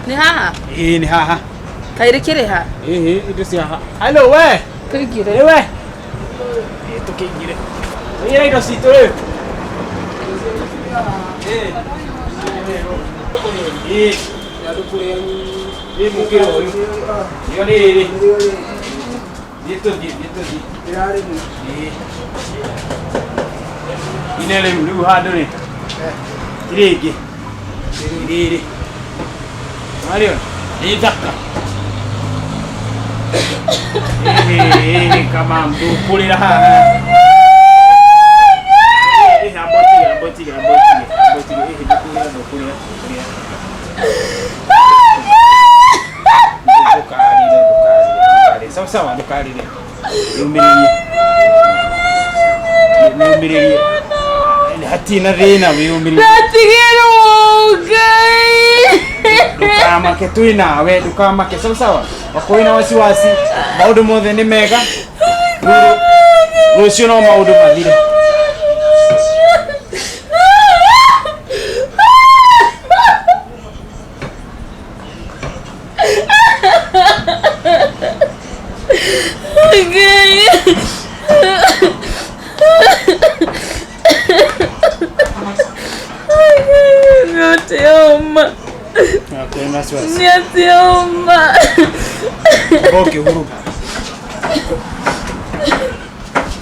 Nĩ haha? Ĩĩ nĩ haha. Kaĩ rĩkĩrĩ ha? Ĩhĩ indo cia haha. Hello we. Tũingĩre. Ĩ we. Ĩ tũkĩingĩre. Tũingĩre indo citũ rĩu. Ĩ. Ĩ mũkĩra ũyũ. Ĩyo nĩ rĩrĩ. Thiĩ tũthiĩ, thiĩ tũthiĩ. Ĩ. Ine rĩu rĩu handũ rĩ. Ti rĩngĩ. Rĩrĩ. Marion, nĩ thaka. Ĩhĩ, kama ndũkũrĩra haha. Ĩhĩ, amba ũtige, amba ũtige, amba ũtige, amba ũtige. Ĩhĩ, ndũkũrĩra, ndũkũrĩra, ndũkũrĩra. Ndũkarĩre, ndũkarĩre, ndũkarĩre. Sawa sawa, ndũkarĩre. Wĩyũmĩrĩrie. Wĩyũmĩrĩrie. Hatirĩ na thĩna, wĩyũmĩrĩrie. Ndatigĩrwo Ngai. Ndũkamake twĩ nawe, ndũkamake. Sawa sawa. Wakorwo wĩna wasiwasi, maũndũ mothe nĩ mega. Rũciũ no maũndũ mathire. Ngai. Nĩ Wakorwo wĩna wasiwasi. Nĩ atĩoma. Amba ũkĩhurũka.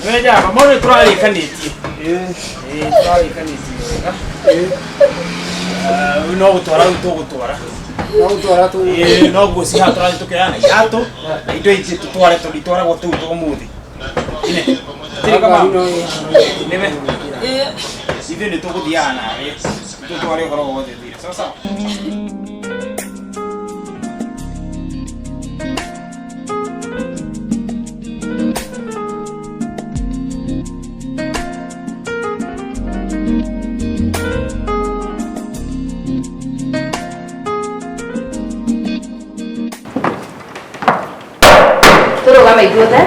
We njamba, maũndũ tũrarĩkanĩtie. Ĩĩ tũrarĩkanĩtie wega. Ah, rĩu no gũtwara rĩu tũgũtwara. Ĩĩ no nguo cihaha tũrathiĩ tũkĩoya na iratũ na indo ingĩ tũtware tondũ itwaragwo tũu twa ũmũthĩ. Ine, tirĩ kama nĩwe ithuĩ nĩ tũgũthiaga nawe tũtware ũhoro wothe thire. Sawa sawa. Tũrũgame ithuothe.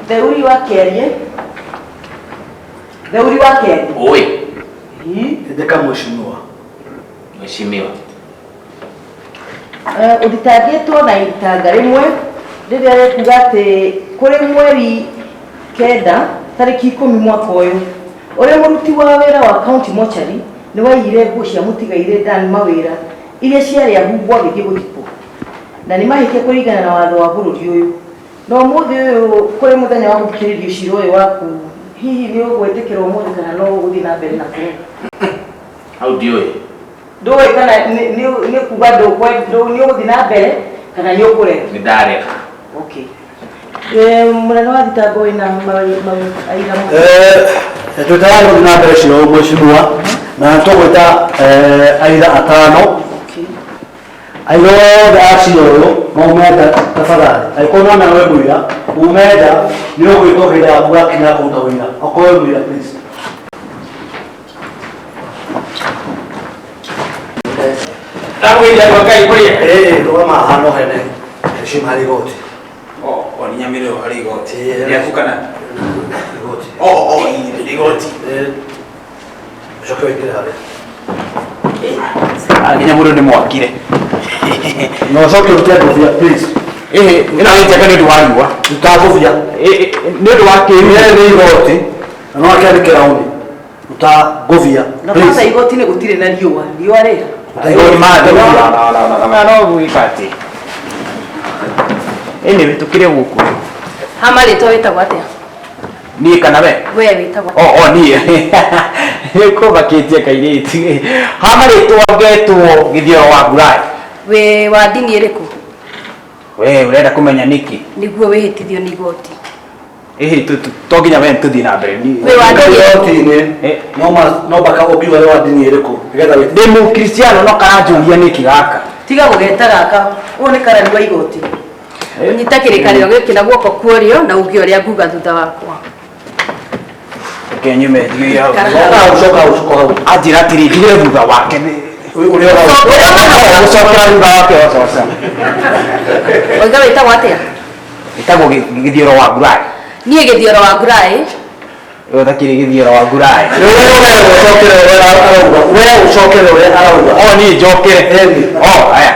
Theuri wa Kĩarie. Theuri wa Kĩarie. Oi, Ndeka mheshimiwa. mheshimiwa. Ũthitangĩtwo na itanga rĩmwe rĩrĩa rĩkuga atĩ kũrĩ mweri kenda tarĩki ikũmi mwaka ũyũ ũrĩ mũruti wa wĩra wa county mortuary nĩ waiyire nguo cia mũtigairĩ Dan Mawĩra iria ciarĩ ahumbwo agĩthiĩ gũthikwo na nĩ mahĩtia kũringana na watho wa bũrũri ũyũ na ũmũthĩ ũyũ kũrĩ mũthenya wa gũthikĩrĩrio cira ũyũ waku hihi nĩ ũgwĩtĩkĩra ũmũthĩ kana no ũgũthiĩ na mbere na kũrega Hau ndiũĩ. Ndũĩ kana nĩ kuga nĩ ũgũthiĩ na mbere kana nĩ ũkũrega? Nĩ ndarega. Okay. Mũnene wa thitango wĩna aira Twĩ tayari gũthiĩ na mbere cira ũyũ mheshimiwa na tũgwĩta aira atano. Okay. Aira othe a cira ũyũ maume nja tafadhali. Angĩkorwo nĩ wamenya wĩ mũira, ume nja nĩ ũgwĩtwo hĩndĩ yaku yakinya kũruta ũira. Okorwo wĩ mũira please. Ndagwĩria andũ a Ngai kũrĩa. Ĩĩ rũgama haha no hene heshima harĩ igoti. O, o nĩ nyamĩrĩro harĩ igoti. Ĩĩ. Rĩaku kana? Igoti. O, o, ĩ, igoti. Ĩĩ. Ũcoke wĩingĩre harĩa. Ah, nginya mũndũ nĩ mwakire. Na ũcoke ũrute ngũbia please. Ĩhĩ, ĩno nĩ njega nĩ ũndũ wa riũa. Ruta ngũbia. Ĩ, ĩ, nĩ ũndũ wa kĩruru. Rĩrĩ nĩ igoti na no akĩandĩke raũni. Ruta ngũbia Na kwanza please. igoti-inĩ gũtirĩ na riũa riũa rĩha Ruta igoti Ĩĩ, ngũbia. no, no, no, gwĩka atĩ. Anyway, tũkĩrĩ gũkũ. Ha marĩtwa wĩtagwo atĩa? Niĩ kana we? We wĩtagwo O, o, niĩ. Nĩ kũmakĩtie kairĩtu. Ha marĩtwa ngetwo Gĩthioro wa Ngurai. Wĩ wa ndini ĩrĩkũ? We ũrenda kũmenya nĩkĩ? Nĩguo wĩhĩtithio nĩ igoti. Ĩhĩ, to nginya we tũthiĩ na mbere. Wĩ wa ndini ĩrĩkũ? Igoti-inĩ Eh. no ma- no mpaka ũkiuga wĩ wa ndini ĩrĩkũ nĩgetha wĩtĩkĩre. Ndĩ mũkristiano no karanjũria nĩkĩ gaka. Tiga gũgeta gaka ũyũ nĩ karani wa igoti. Nyita kĩrĩkanĩro gĩkĩ na guoko kwa ũrĩo na uge ũrĩa nguga thutha wakwa. Reke nyume thiĩ hau. Coka hau, coka hau, coka hau. Anjĩra atĩrĩ ndigĩre thutha wake Ũrĩa hau. Gũcokera thutha wake ococa. Oiga wĩtagwo atĩa? Ĩtagwo Gĩthioro wa Ngurai. Niĩ Gĩthioro wa Ngurai. Ũyũ ũtakĩrĩ Gĩthioro wa Ngurai. Wewe ũcokere ũrĩa arauga. Wewe ũcokere ũrĩa arauga. O niĩ njokere. O aya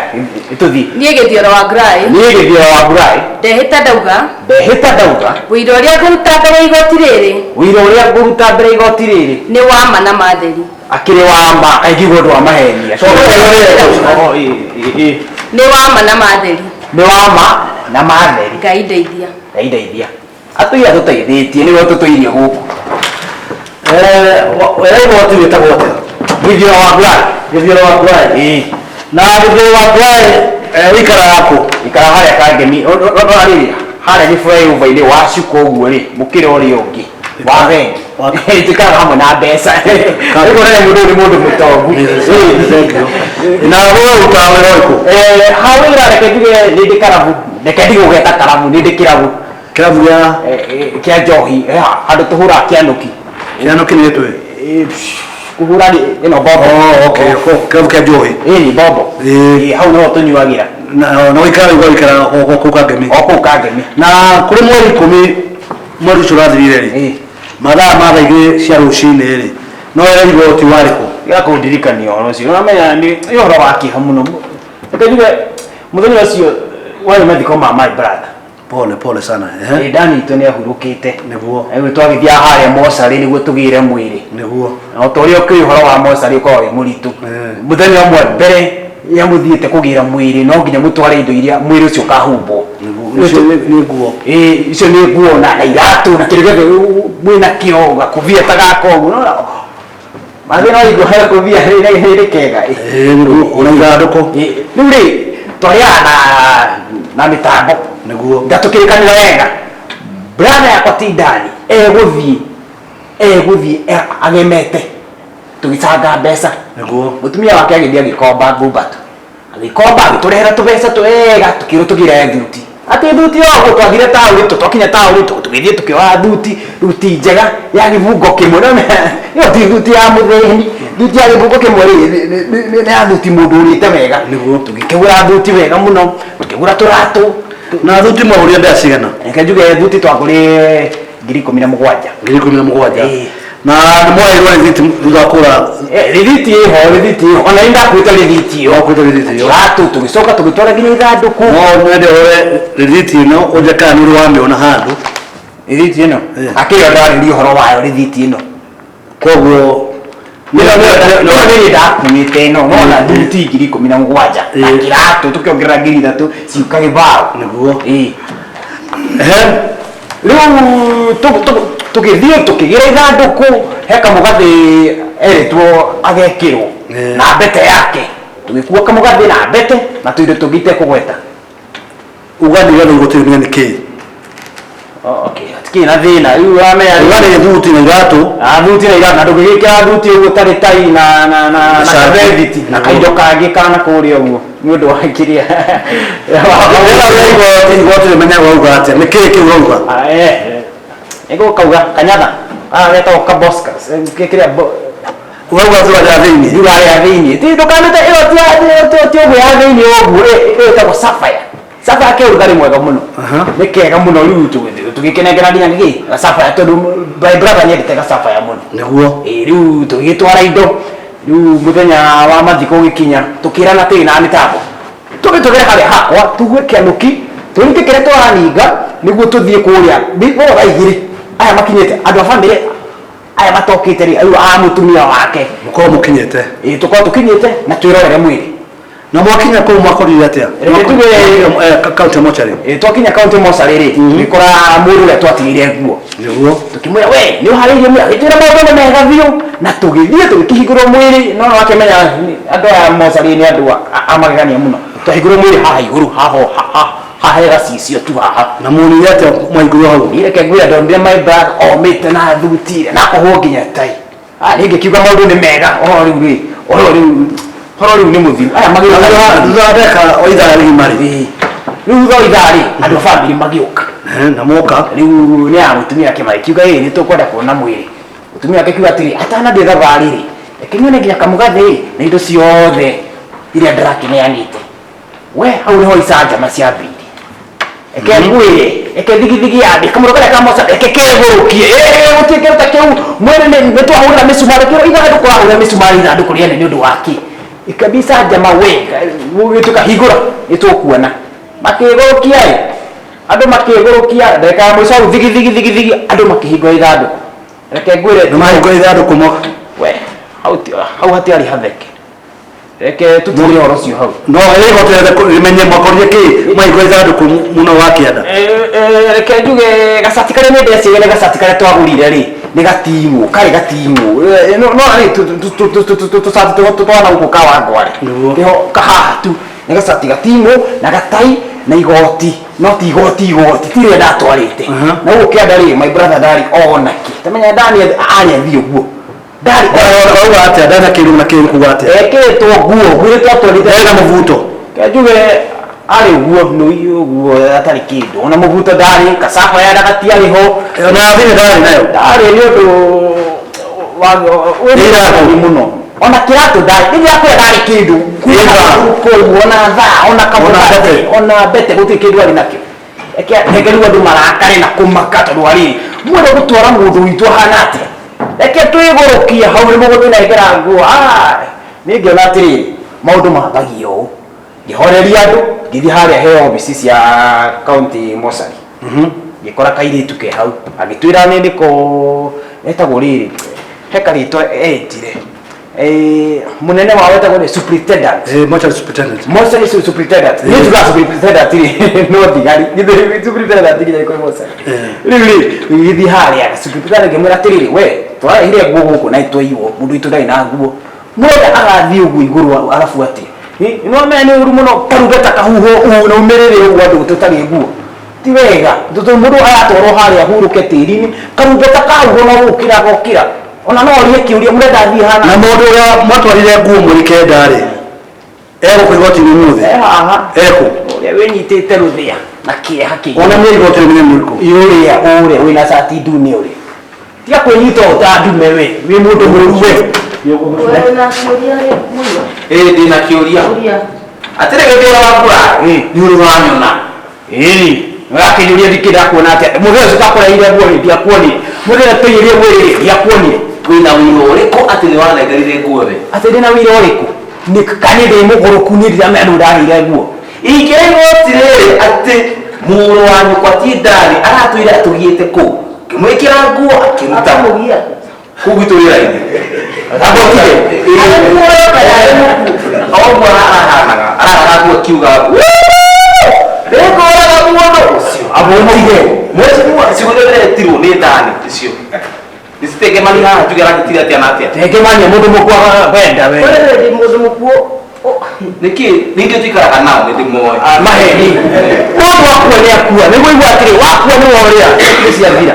ĩtũthiĩ. Niĩ Gĩthioro wa Ngurai. Niĩ Gĩthioro wa Ngurai. Ndehĩta ndauga. Ndehĩta ndauga. Ũira ũrĩa ngũruta mbere ya igoti rĩrĩ. Ũira ũrĩa ngũruta mbere ya igoti rĩrĩ. Nĩ wa ma na matheri. Akĩrĩ wa ma kaingĩ ũndũ wa mahenia. Nĩ wa ma na matheri. Nĩ wa ma na matheri. Ngai ndeithia. Ngai ndeithia. Atũira tũteithĩtie nĩwe tũtũirie gũkũ. Wewe igoti wĩtagwo atĩa? Gĩthioro wa Ngurai. Gĩthioro wa Ngurai. Ĩĩ. Na Gĩthioro wa Ngurai ũikaraga kũ? Ikara harĩa Kangemi. Rora rĩrĩ harĩa nĩ flyover-inĩ wacuka ũguo rĩ mũkĩra ũrĩa ũngĩ wa bengi. Njikaraga hamwe na mbeca. Rĩu ũrĩa mũndũ nĩ mũndũ mũtongu. Na wewe ũrutaga wĩra ũrĩkũ? Ha wĩra reke njuge nĩ ndĩ karabu. Reke ndige gũgeta karabu nĩ ndĩ kĩrabu. Kĩrabu gĩa Kĩa njohi handũ tũhũraga kĩanũki. Kĩanũki nĩ gĩtũĩ? Kũhũra ĩno bombo. Oh, okay. Kĩrabu kĩa njohi. Ĩĩ bombo. Ĩĩ hau nĩho tũnyuagĩra. Na ũikaraga ũikaraga o kũu Kangemi. O kũu Kangemi. Na kũrĩ mweri 10 mweri ũcio ũrathirire rĩ. Mathaa ma thaa 2 cia rũcinĩ rĩ. No wĩra igoti warĩ kũ? Tiga kũndirikania ũhoro ũcio. Ũramenya nĩ ũhoro wa kĩeha mũno. Reke njuge mũthenya ũcio warĩ mathiko ma my brother. Pole pole sana. Ndani itũ nĩ ahurũkĩte. Nĩguo. Rĩu twagĩthiaga harĩa mocarĩ nĩguo tũgĩre mwĩrĩ. Nĩguo. Na o ta ũrĩa ũkĩũĩ ũhoro wa mocarĩ ũkoragwo wĩ mũritũ. Mũthenya ũmwe mbere ya mũthiĩte kũgĩra mwĩrĩ no nginya mũtware indo iria mwĩrĩ ũcio ũkahumbwo. Icio nĩ nguo. Ĩĩ icio nĩ nguo na iratũ na kĩndũ gĩothe mwĩna kĩo gakũbia ta gaka ũguo. Mathĩna no igua gakũbia nĩ kega. Ĩĩ nĩguo ona ithandũkũ. Rĩu rĩ twarĩaga na mĩtambo. Nĩguo. Ndatũkĩrĩkanĩra wega. Brother yakwa ti Ndani egũthiĩ agemete tũgĩcanga mbeca. Nĩguo. Mũtumia wake agĩthiĩ agĩkomba ngumbato. Agĩkomba agĩtũrehera tũbeca twega tũkĩrwo tũgĩre thuti. Atĩ thuti o twathire taũni twakinya taũni tũgĩthiĩ tũkĩoya thuti thuti njega ya gĩbungo kĩmwe. Ĩyo ti thuti ya mũthĩni. Thuti ya gĩbungo kĩmwe rĩ nĩ ya thuti mũndũ ũrĩte wega. Nĩguo. Tũgĩkĩgũra thuti wega mũno tũkĩgũra tũratũ. Na thuti mwagũrire mbeca cigana? Reke njuge thuti twagũrire 17,000. 17,000. Na nĩ mwaheirwo rĩthiti thutha wa kũgũra? Rĩthiti ĩho, rĩthiti ĩho. Ona nĩ ndakuĩte rĩthiti ĩyo. Wakuĩte rĩthiti ĩyo. Tũratũ tũgĩcoka tũgĩtwara nginya ithandũkũ. No nyende ũrore rĩthiti ĩno ũnje kana nĩ ũrĩ wamĩona handũ. Rĩthiti ĩno? Akĩrĩ ndarĩria ũhoro wayo rĩthiti ĩno. Koguo nĩ ndakuĩte ĩno nona thuti 17,000 na kĩratũ tũkĩongerera 3,000 ciũka gĩbaũ. Nĩguo. Rĩu tũgĩthiĩ tũkĩgĩra ithandũkũ he kamũgathĩ erĩtwo agekĩrwo na mbete yake. Tũgĩkua kamũgathĩ na mbete na tũindo tũngĩ itekũgweta. Uga nĩ ũrĩa gũtirĩ nĩ kĩĩ? Okay, hatikĩrĩ na thĩna. Rĩu ũramenya Uga nĩ thuti na iratũ. Thuti na iratũ na ndũngĩgĩkĩra thuti ũguo ũtarĩ tai na kabethiti na kaindo kangĩ kana kũrĩa ũguo nĩ ũndũ wa kĩrĩa. Igoti rĩmenya wauga atĩa? Nĩ kĩĩ kĩu ũrauga? Nĩgũkauga kanyatha. Getagwo kaboscas. Kĩrĩa Ũrauga thura ya thĩinĩ. Thura ya thĩinĩ. Ti ndũkamĩte ĩyo ti ũguo ya thĩinĩ ũguo ĩyo ĩtagwo sapphire. Sapphire ke ũrugarĩ mwega mũno. Nĩ kega mũno rĩu tũgĩkĩnengera nginya gĩkĩ sapphire tondũ my brother nĩendete ga sapphire mũno. Nĩguo. Ĩĩ rĩu tũgĩgĩtwara indo rĩu mũthenya wa mathiko ũgĩkinya tũkĩrana atĩrĩ na mĩtambo. Tũgĩtũgĩre harĩa hakwa tugue kĩanũki tũrute kĩrĩa tũraninga nĩguo tũthiĩ kũrĩa thaa 2 aya makinyĩte andũ a bamĩrĩ aya matokĩte rĩ rĩu a mũtumia wake. Mũkorwo mũkinyĩte. Ĩĩ tũkorwo tũkinyĩte na twĩrorere mwĩrĩ. Na mwakinya kũu mwakorire atĩa? Reke tuge county mortuary. Ĩĩ twakinya county mortuary rĩ tũgĩkora mũndũ ũrĩa twatigĩire nguo. Nĩguo. Tũkĩmwĩra we nĩ ũharĩirie mwĩrĩ agĩtwĩra maũndũ nĩ mega biũ na tũgĩthiĩ tũgĩkĩhingũrwo mwĩrĩ no wakĩmenya andũ aya mortuary nĩ andũ a magegania mũno. Twahingũrwo mwĩrĩ haha igũrũ haha haha he gacicio tu haha. Na muonire atĩa mwaingũrwo hau? Niĩ reke ngwĩre ndonire my brother omĩte na thuti na akũhwo nginya tai. Niĩ ngĩkiuga maũndũ nĩ mega ũhoro rĩu rĩ ũhoro rĩu ũhoro rĩu nĩ mũthiru. Aya magĩũka thutha wa ndagĩka o ithaa rĩgima rĩ. Rĩu thutha wa ithaa rĩ andũ a bamĩrĩ magĩũka. Na moka. Rĩu nĩ ya mũtumia ake magĩkiuga ĩĩ nĩ tũkwenda kuona mwĩrĩ. Mũtumia wake akiuga atĩrĩ atanathiĩ thabarĩ rĩ reke nyone nginya kamũgathĩ na indo ciothe iria ndĩrakĩneanĩte. We hau nĩho icanjama ciambĩirie. Reke ngwĩre, reke thigithigi yambie kamũro karĩa ka moca reke kegũrũkie. Gũtirĩ kĩndũ ta kĩu mwene nĩ twahũrĩra mĩcumarĩ kĩo ithandũkũ wahũrĩra mĩcumarĩ ithandũkũ rĩene nĩ ũndũ wa kĩ? Ĩkambia icanjama we gũgĩtuĩka hingũra nĩtũkuona. Makĩgũrũkia ĩ andũ makĩgũrũkia ndagĩka ya mũico hau thigi thigi thigi thigi andũ makĩhingũra ithandũkũ. Reke ngwĩre Nĩ mahingũra ithandũkũ mo. We hau hatiarĩ hatheke. Reke tũtigire ũhoro ũcio hau. No igoti rĩmenye mwakorire kĩ mahingũra ithandũkũ mũno wa kĩanda. Reke njuge gacati karĩa niĩ ndeciria nĩ gacati karĩa twagũrire rĩ nĩ gatimũ karĩ gatimũ no rĩ tũcati twana gũkũ ka Wangware nĩho kahaha tu nĩ gacati gatimũ na gatai na igoti no ti igoti igoti ti rĩrĩa ndatwarĩte na gũkũ kĩanda rĩ my brother ndarĩ ona kĩ tamenya ndani arĩ athiĩ ũguo ndarĩ Wauga atĩa ndarĩ na kĩndũ na kĩndũ kuga atĩa? Ekĩrĩtwo nguo nguo iria twatwarĩte Ndarĩ na mũbuto. Reke njuge arĩ ũguo nũi ũguo atarĩ kĩndũ ona mũbuto ndarĩ kacaba ya gatiarĩ ho Ona thĩinĩ ndarĩ nayo. Ndarĩ nĩ ũndũ wa Nĩ iratũ. mũno ona kĩratũ ndarĩ rĩrĩa akwĩra ndarĩ kĩndũ kũu ona thaa ona kamũgate Ona mbete. ona mbete gũtirĩ kĩndũ arĩ nakĩo. Reke rĩu andũ marakare na kũmaka tondũ wa rĩrĩ mwenda gũtwara mũndũ witũ ahana atĩa? Reke twĩgũrũkie hau nĩ mũgũtũnengera nguo. Niĩ ngĩona atĩrĩrĩ maũndũ mambagia ũũ ngĩhoreria andũ ngĩthiĩ harĩa he obici cia county mochari ngĩkora kairĩtu ke hau agĩtwĩra nĩ nĩko etagwo rĩrĩ he karĩtwa etire mũnene wao etagwo nĩ superintendent. Mortuary superintendent. Mortuary superintendent. Nĩ njugaga superintendent rĩ no thigari githĩ superintendent nginya ĩkorwo mortuary. Rĩu rĩ gĩthiĩ harĩa superintendent ngĩmwĩra atĩrĩrĩ we twarehire nguo gũkũ na twaiywo mũndũ witũ ndarĩ na nguo mwenda agathiĩ ũguo igũrũ arabu atĩ nĩ wamenya nĩ ũru mũno karumbeta kahuho ũũ na umĩrĩre ũguo andũ tũtarĩ nguo ti wega tondũ mũndũ aratwarwo harĩa ahurũke tĩri-inĩ karumbeta kahuho no gũkĩra gokĩra ona no orie kĩũria mũrenda athiĩ hana Na mũndũ ũrĩa mwatwarire nguo mwĩrĩ kenda rĩ egũkũ igoti-inĩ ũmũthĩ? E haha. Ekũ? Ũrĩa wĩnyitĩte rũthĩa na kĩeha kĩingĩ. Ona nĩ igoti-inĩ nĩ mũrĩkũ? Ũrĩa ũrĩa wĩna cati ndune ũrĩa tiga kwĩnyita ũũ ta ndume we wĩ mũndũ mũũru we. Wĩna kĩũria rĩ mũiyo? Ĩĩ ndĩna kĩũria. Ũria. Atĩrĩ gĩthĩ ũrĩa wakura nĩ ũrĩ ũranyona. Ĩni ũrakĩnyũria ndikĩ ndakuona atĩa mũthenya ũcio twakũreheire nguo rĩ ndiakuonire mũthenya tũiyũrie mwĩrĩ rĩ ndiakuonire. Wĩna wĩira ũrĩkũ atĩ nĩ wanengerire nguo we? Atĩ ndĩna wĩira ũrĩkũ? Nĩ kani ndĩ mũgũrũku niĩ ndiramenya nũ ndaheire nguo. Ingĩra igoti rĩrĩ atĩ mũrũ wa nyũkwa ti ndarĩ aratwĩra atũgiĩte kũu ngĩmwĩkĩra nguo akĩruta Akamũgia. kũu gwitũ wĩra-inĩ. Amũtige. Arĩ muoyo kana arĩ mũkuũ? O ũguo arahanaga arahana nguo akiuga nĩngũraga mũndũ ũcio. Amũtige. Mheshimiwa ciugo iria ndĩretirwo nĩ ndani icio nĩcitengemani haha njuge aragĩtire atĩa na atĩa. Tengemania mũndũ mũkuũ wenda we. Kũrĩ hĩndĩ mũndũ mũkuũ Nĩkĩ ningĩ tuikaraga nao nĩ ndĩmoĩ. Maheni. Mũndũ akua nĩ akua nĩguo igua atĩrĩ wakua nĩ worĩa nĩ ciathira.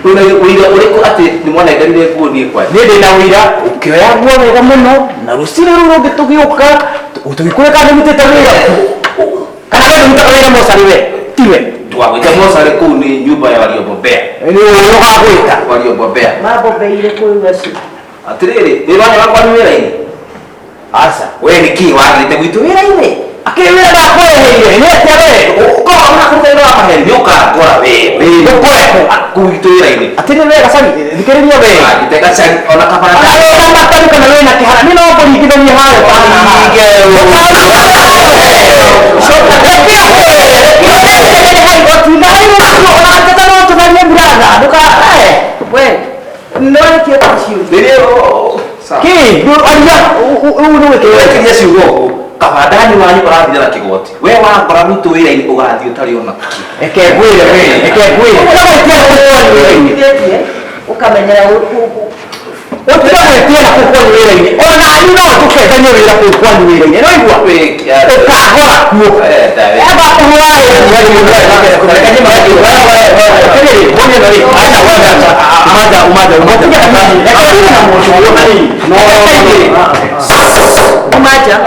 Wĩna ũira ũrĩkũ atĩ nĩ mwanengerire nguo niĩ kwanja? Niĩ ndĩna ũira ũkĩoya nguo wega mũno na rũcinĩ rũu rũngĩ tũgĩũka tũgĩkũreka kana nĩrutĩte wĩra kana we ndũrutaga wĩra mocarĩ we tiwe. Twagwĩta mocarĩ kũu nĩ nyũmba ya waliobobea. Nĩ ũyũ ũgagwĩta. Waliobobea. Mambobeire kũu acio. Atĩrĩrĩ nĩ ũranyona kwanyu wĩra-inĩ? Aca. We nĩkĩ wagĩrĩte gwitũ wĩra-inĩ? Akĩrĩ wĩra ndakũreheire nĩ atĩa we? Ũkorwo ũrakũruta wĩra wa maheni nĩ ũkangora we. Ũkore kũ? Kũu gwitũ wĩra-inĩ. Atĩrĩ we Gacari thikĩrĩria we. Wagĩte Gacari ona kabara. Ona wĩna mataru kana wĩna kĩhara niĩ no ngũringithanie harĩa We, nĩ warĩkia ciũria. Wekĩria ciugo ũũ kabandani wanyu ũrathire na kĩgoti we wakora gwitũ wĩra-inĩ ũgathiĩ ũtarĩ ona kĩ. Reke ngwĩre we, reke ngwĩre. Ũtigĩtie, ũkamenyera Ũtige gwĩtia na kũu kwanyu wĩra-inĩ. Ona niĩ no tũkendanie wĩra kũu kwanyu wĩra-inĩ. No igua? Ũkahora kuo. Amba kũhũra Umaja.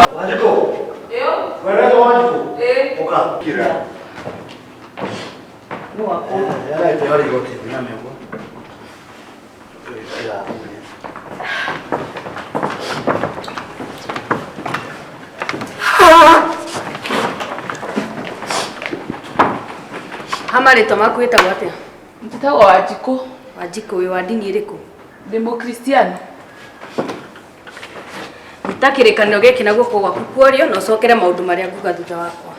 Marĩtwa maku wĩtagwo atĩa? Njĩtagwo Wanjikũ. Wanjikũ wĩ wa ndini ĩrĩkũ? Ndĩ Mũkristiano. Ruta kĩrĩkanĩro gĩkĩ na guoko gwaku kwa ũrĩo na ũcokere maũndũ marĩa nguga thutha wakwa.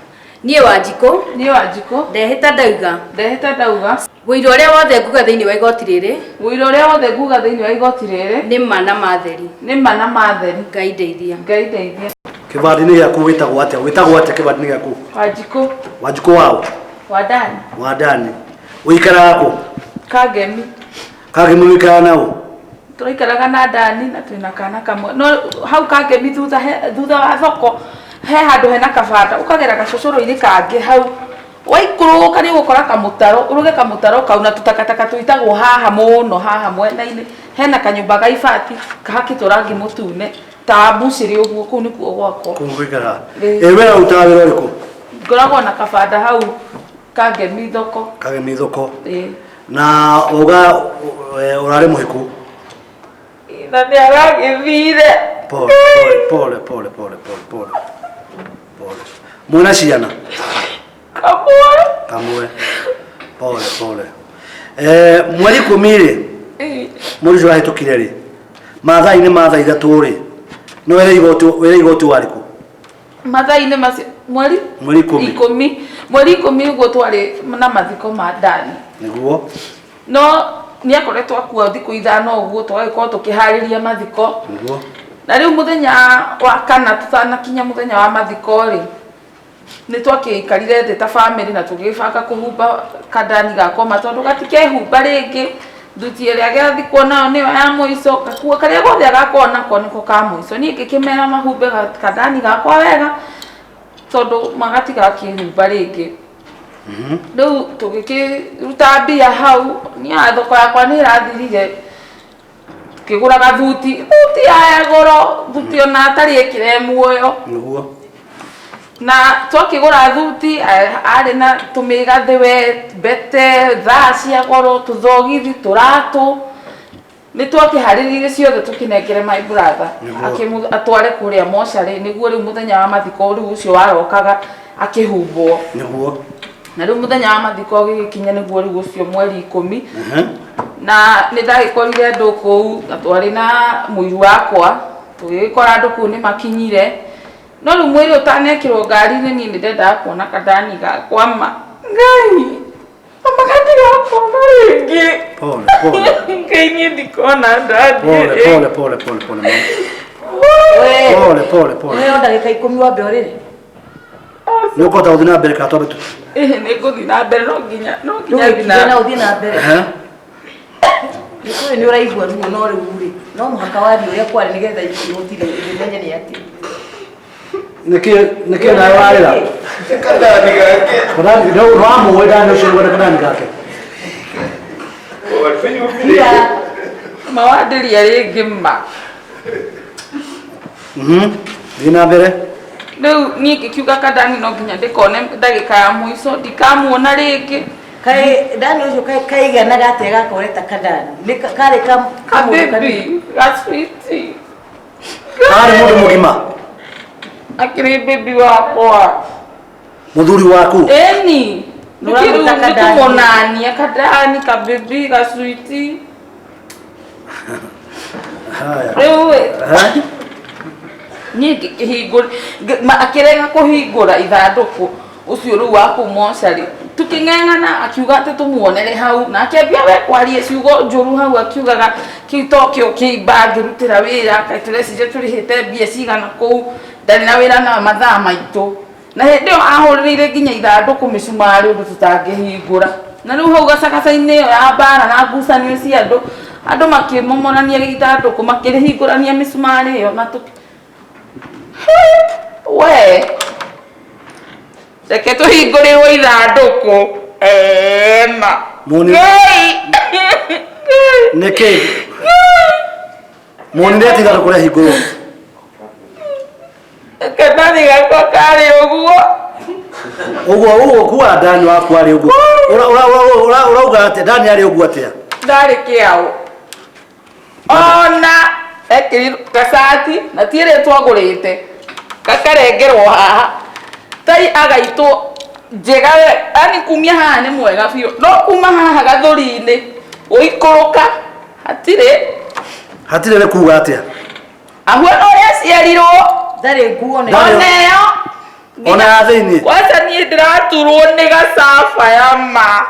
Niĩ Wanjikũ. Niĩ Wanjikũ. Ndehĩta ndauga. Ndehĩta ndauga. Ũira ũrĩa wothe nguga thĩinĩ wa igoti rĩrĩ. Ũira ũrĩa wothe nguga thĩinĩ wa igoti rĩrĩ. Nĩ ma na ma theri. Nĩ ma na ma theri. Ngai ndeithia. Ngai ndeithia. Kĩbandĩ-inĩ gĩaku wĩtagwo atĩa? Wĩtagwo atĩa kĩbandĩ-inĩ gĩaku? Wanjikũ. Wanjikũ waũ? Wa Dani. Wa Dani. Ũikaraga kũ? Kangemi. Kangemi ũikaraga na ũ? Tũraikaraga na Dani na twĩna kana kamwe. No hau Kangemi thutha thutha wa thoko he handũ hena kabanda ũkagera gacũcũrũ-inĩ kangĩ hau waikũrũka nĩ ũgũkora kamũtaro ũrũge kamũtaro kau na tũtakataka tũitagwo haha mũno haha mwena-inĩ hena kanyũmba ga ibati kahakĩtwo rangi mũtune ta mbucĩrĩ ũguo kũu nĩkuo gwakwa. Kũu ũikaraga. Ĩ wee ũrutaga wĩra ũrĩkũ? Ngoragwo na kabanda hau Kangemi thoko. Kangemi thoko. Ĩĩ. Na uga ũrarĩ mũhiku? Na nĩ aragĩthire. Pole pole pole pole pole pole pole. Mwĩna ciana? Kamwe. Kamwe. Pole pole. Mweri 10 rĩ, mweri ũcio ũrahĩtũkire rĩ, mathaa-inĩ ma thaa 3 rĩ, nĩ wĩra igoti wĩra igoti warĩkũ? Mathaa-inĩ macio mweri Mweri 10. 10 mweri 10 ũguo twarĩ na mathiko ma Dani. Nĩguo. No nĩ akoretwo akua thikũ 5 ũguo tũgagĩkorwo tũkĩharĩria mathiko. Nĩguo. Na rĩu mũthenya wa kana tũtanakinya mũthenya wa mathiko rĩ, nĩ twakĩikarire thĩ ta bamĩrĩ na tũgĩbanga kũhumba kandani gakoma tondũ gatikehumba rĩngĩ. Thuti ĩrĩa gĩathikwo nayo nĩyo ya mũico, gakuo karĩa gothe agakorwo nako nĩko ka mũico. Niĩ ngĩkĩmera mahumbe kandani gakwa wega tondũ magatigakĩhumba rĩngĩ. Rĩu tũgĩkĩruta mbia hau, niĩ thoko yakwa nĩ ĩrathirire, tũkĩgũra gathuti, thuti ya goro, thuti ona atarĩ ĩkĩre muoyo. Nĩguo. Na twakĩgũra thuti arĩ na tũmĩgathĩ we, mbete, thaa cia goro, tũthogithi, tũratũ. Nĩ twakĩharĩrĩirie ciothe tũkĩnengere my brother atware kũrĩa mocarĩ nĩguo rĩu mũthenya wa mathiko rĩu ũcio warokaga akĩhumbwo. Nĩguo. Na rĩu mũthenya wa mathiko gĩgĩkinya nĩguo rĩu ũcio mweri 10. Na nĩ ndagĩkorire andũ kũu na twarĩ na mũiru wakwa tũgĩgĩkora andũ kũu nĩ makinyire. No rĩu mwĩrĩ ũtanekĩrwo ngari-inĩ niĩ nĩ ndendaga kuona kandani gakwa ma. Ngai! Magatigakona rĩngĩ. Pole pole. Ngai niĩ ndikona ndani. Pole pole pole pole pole mama. Pole pole pole. Ũheo ndagĩka 10 wambe ũrĩre. Nĩ ũkũhota gũthiĩ na mbere kana twambe tu? Nĩ ngũthiĩ na mbere no nginya thiĩ na mbere. Ũthiĩ na mbere. Nĩ ũraigua ruo no rĩu rĩ, no mũhaka warie ũrĩa kwarĩ nĩgetha igoti rĩmenye nĩ atĩa. Nĩkĩ nawe warĩra? Kandani gake. Kandani, no wamũĩ Dani ũcio nĩguo kandani gake. Mawandĩria rĩngĩ ma. Thiĩ na mbere. Rĩu niĩ ngĩkiuga kandani no nginya ndĩkone ndagĩka ya mũico, ndikamuona rĩngĩ. Kaĩ Dani ũcio kaiganaga atĩa gakoreta kandani? Nĩ karĩ kamũndũ kanini. Gaswiti. Karĩ mũndũ mũgima. Akĩrĩ baby wakwa. Mũthuri waku? Ĩni. Nĩkũmonania kandani kababy gaswiti. Rĩu niĩ ngĩkĩhingũra akĩrega kũhingũra ithandũkũ ũcio rĩu wa kũu mocarĩ. Tũkĩng'eng'ana akiuga atĩ tũmuonere hau na akĩambia we kwaria ciugo njũru hau akiugaga kĩu tokĩo kĩimba ngĩrutĩra wĩra kaĩ tũreciria tũrĩhĩte mbia cigana kũu ndarĩ na wĩra na mathaa maitũ. Na hĩndĩ ĩyo ahũrĩrĩire nginya ithandũkũ mĩcumarĩ ũndũ tũtangĩhingũra. Na rĩu hau gacagaca-inĩ ĩyo ya mbara na ngucanio cia andũ, andũ makĩmomorania ithandũkũ makĩrĩhingũrania mĩcumarĩ ĩyo na we reke tũhingũrĩrwo ithandũkũ ema. Nĩkĩ? Muonire atĩ ithandũkũ rĩahingũrwo? Kandani gakwa karĩ ũguo. Ũguo ũguo kuwa Dani waku arĩ ũguo. Ũrauga atĩa? Dani arĩ ũguo atĩa? Ndarĩ kĩao. Ona ekĩrirwo gacati na ti ĩrĩa twagũrĩte gakarengerwo haha. Tai agaitwo Njega yani kumia haha nĩ mwega biũ no kuma haha gathũri-inĩ gũikũrũka hatirĩ. Hatirĩ nĩ kuga atĩa? Ahuana ũrĩa aciarirwo. Ndarĩ nguo nĩ Ndarĩ- Ona ĩyo Ona ya thĩinĩ. Kwanza niĩ ndĩraturwo nĩ gacaba ya ma.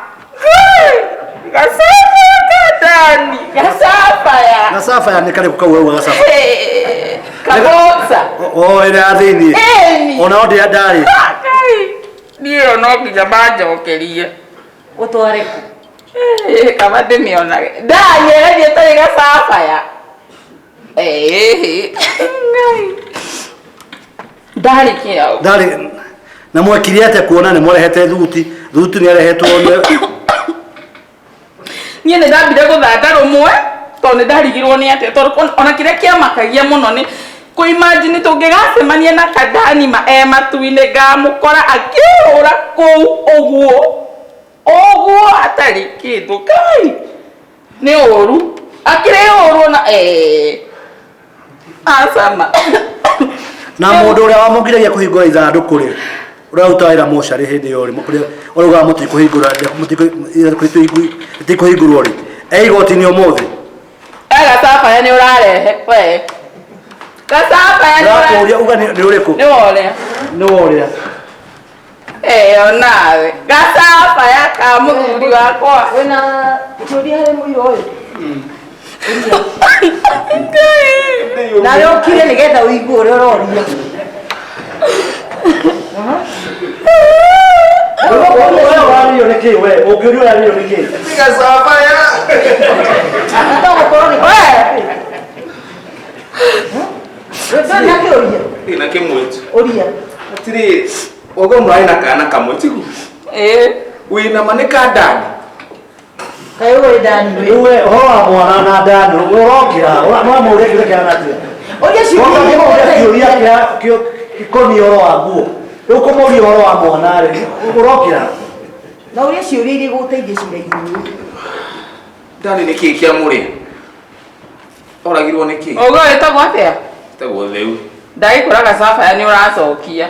Gacaba ka Dani, gacaba ya. Gacaba ya nĩ karĩkũ kau wauga gacaba? Kabonza. O ĩrĩa ya thĩinĩ. Ĩni. Ona o ndĩa ndarĩ. Niĩ ĩyo no nginya manjokerie. Ũtware kũ? Kaba ndĩmĩonage. Dani ĩgathiĩ ĩtarĩ gacaba ya. Ngai. Ndarĩ kĩao. Ndarĩ na mwekire atĩa kuona nĩ mwarehete thuti? Thuti nĩ arehetwo nĩ Niĩ nĩ ndambire gũthanda rũmwe tondũ nĩ ndarigirwo nĩ atĩa tondũ ona kĩrĩa kĩamakagia mũno nĩ kũ imagine tũngĩgacemania na Kadani ma e matu-inĩ ngamũkora akĩhũra kũu ũguo ũguo atarĩ kĩndũ kai nĩ ũru akĩrĩ ũru ona acama. Na mũndũ ũrĩa wamũgiragia kũhingũra ithandũkũ rĩ, ũrĩa ũrutaga wĩra mocarĩ hĩndĩ ĩyo rĩ, kũrĩa ũraugaga mũtikũhingũra, rĩtikũhingũrwo rĩ, e igoti-inĩ ũmũthĩ? Gacabaya nĩ ũrarehe we. Gacabaya nĩ ũrarehe. Ndĩrakũũria uga nĩ ũrĩkũ? Nĩ wa ũrĩa. Nĩ wa ũrĩa. Onawe. Gacabaya ka mũthuri wakwa. Wĩna kĩũria harĩ mũira ũyũ? Nawe ũkire nĩgetha ũigue ũrĩa ũroria. Wewe ũrarĩrio nĩ kĩ we? Ũngĩũrio ũrarĩrio nĩ kĩ? Gacabaya. No gũkorwo nĩ Ndũrĩ na kĩũria? Ndĩ na kĩmwe tu. Ũria. Atirĩ, wauga mũrarĩ na kana kamwe tigu? Wĩna ma nĩ ka Dani? Kaĩ ũĩ Dani wĩ? Rĩu we ũhoro wa mwana na Dani ũrokĩra, ũramũria kĩũria kĩhana atĩa? Ũria ciũria Ũramũria kĩũria kĩa gĩkoniĩ ũhoro wa nguo. Rĩu kũmũria ũhoro wa mwana rĩ, ũrokĩra. Na ũrie ciũria iria igũgũteithia cira-inĩ ũyũ. Dani nĩ kĩĩ kĩamũrĩa? Oragirwo nĩ kĩĩ? Ũguo wĩtagwo atĩa? Wĩtagwo Theu. Ndagĩkora gacabaya nĩ ũracokia.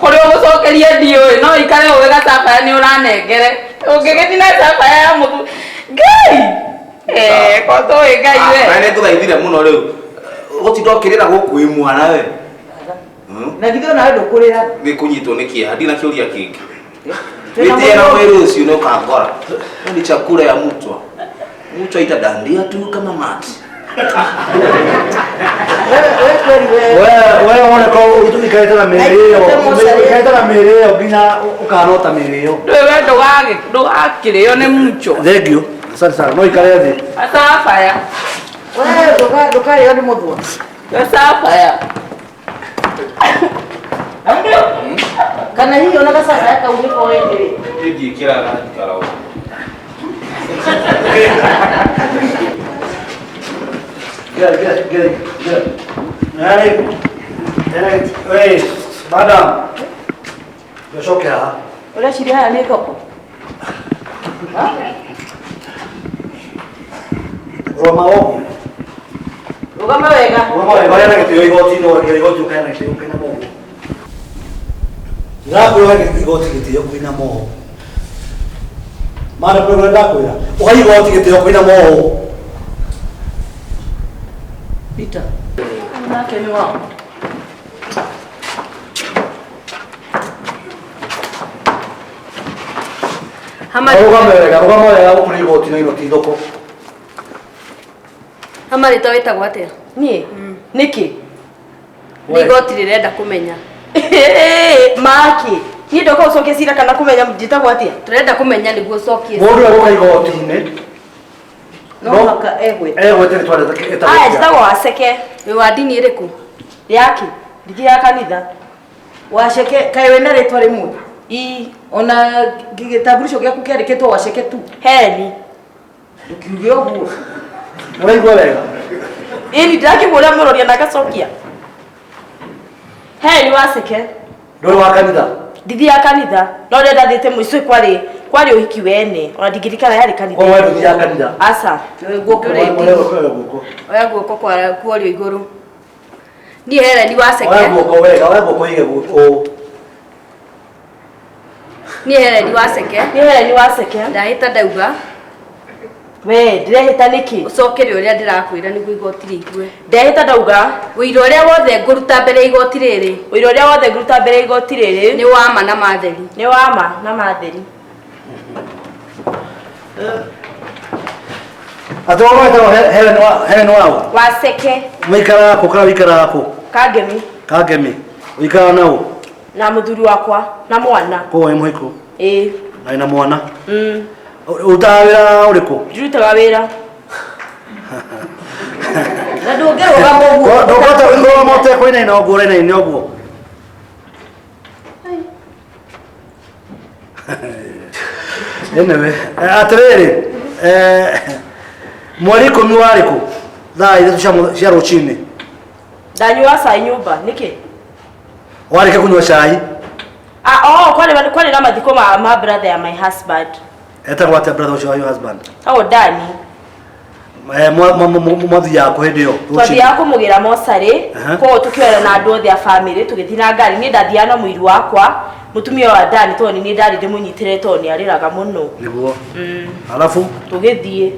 Kũrĩa ũgũcokeria ndiũĩ, no ikare ũĩ gacabaya nĩ ũranengere. Ũngĩgĩthiĩ na cabaya ya mũthu. Ngai! Ko tũĩ Ngai we. Na nĩ ngũthaithire mũno rĩu. Gũtinda ũkĩrĩra gũkũ wĩ mwana we. Na githĩ onawe ndũkũrĩra? Nĩ kũnyitwo nĩ kĩeha, ndina kĩũria kĩngĩ. Wĩtĩe na mwĩrĩ ũcio nĩ ũkangora. Hiyo ni chakula ya mchwa. Mchwa itadandia tu kama mati. Wewe wone ko ikarĩte na mĩrĩ ĩyo, ikarĩte na mĩrĩ ĩyo nginya ũkanota mĩrĩ ĩyo. Wewe ndũgakĩrĩo nĩ mchwa. Thank you. Asante sana. No ikare thĩ. Gacabaya. Wewe ndũkarĩo nĩ mũthwa. Gacabaya. Kana hihi ona gacabaya kau nĩko wendire? Ndingĩkĩra ngikara ũguo. Get, get, get, get. Nani, wait, madam. Njoke haha. Ũreciria haha nĩ thoko? Rũgama ũguo. Rũgama wega. Rũgama wega, ũrĩa na gĩtĩo igoti-inĩ, ũrĩa igoti ũkaheana gĩtĩo ũkainama ũguo. Ndĩrakwĩra ũhe igoti gĩtĩo kũinama ũũ. Madam, ũrĩa ndakwĩra, ũhe igoti gĩtĩo kũinama ũũ. Peter. Nake nĩ wao. Rũgama wega, rũgama wega gũkũ nĩ igoti-inĩ ino ti thoko. Hama rĩtwa wĩtagwo atĩa? Niĩ? Nĩkĩ? Nĩ igoti rĩrenda kũmenya. Maki. Niĩ ndoka gũcokia cira kana kũmenya njĩtagwo atĩa? Tũrenda kũmenya nĩguo ũcokie Mũndũ egũka igoti-inĩ. No mũhaka egwĩte. Egwĩte rĩtwa rĩake Aya, njĩtagwo Waceke. Wĩ wa ndini ĩrĩkũ? Yake. Ndigi ya kanitha. Waceke, kaĩ wĩna rĩtwa rĩmwe? Ii, ona gĩtamburisho gĩaku kĩandĩkĩtwo Waceke tu. Heni. Ndũkiuge ũguo. Ũraigua wega? Ĩni ndĩrakĩmũria mũroria na agacokia. Heni Waceke. Ndũrĩ wa kanitha? Ndithiaga kanitha. No rĩrĩa ndathiĩte mũico kwarĩ ũhiki wene. Ona ndingĩririkana yarĩ kanitha. Koguo we ndũthiaga kanitha? Aca. Guoko Oya guoko. Oya guoko kwa kuorio igũrũ. Niĩ Helen Waceke. Oya guoko wega, oya guoko ũige ũũ. Niĩ Helen Waceke. Niĩ Helen Waceke. Ndahĩta ndauga. We ndĩrehĩta nĩkĩ? Ũcokere ũrĩa ndĩrakwĩra nĩguo igoti rĩigue. Ndehĩta ndauga. Ũira ũrĩa wothe ngũruta mbere ya igoti rĩrĩ. Ũira ũrĩa wothe ngũruta mbere ya igoti rĩrĩ. Nĩ wa ma na matheri. Nĩ wa ma na matheri. Atĩ wetagwo Helen wa Helen wao? Waceke. Wĩikaraga kũ kana wĩikaraga kũ? Kangemi. Kangemi. Wĩikaraga na ũ? Na mũthuri wakwa na mwana. Koguo wĩ mũhiku? Ĩĩ. Na wĩna mwana? Ũrutaga wĩra ũrĩkũ? Ndirutaga wĩra. Na ndũngĩrũgama ũguo. Ndũngĩhota kũrũgama ũtekũinaina ũguo ũrainaina ũguo. Anyway, atĩrĩrĩ, mweri 10 warĩ kũ? Thaa 3 cia rũcinĩ. Ndanyua cai nyũmba, nĩkĩ? Warĩkia kũnyua cai? Ah, oh, kwarĩ na mathiko ma brother ya my husband. Etagwo atĩa brother ũcio wa your husband? Etagwo Dani. Mwathiaga kũ hĩndĩ ĩyo? Twathiaga kũmũgĩra mocarĩ, koguo tũkĩoera na andũ othe a family, tũgĩthiĩ na ngari. Niĩ ndathiaga na mũiru wakwa, mũtumia wa Dani, tondũ niĩ ndarĩ ndĩmũnyitĩrĩre tondũ nĩ arĩraga mũno. Nĩguo. Alafu? Tũgĩthiĩ.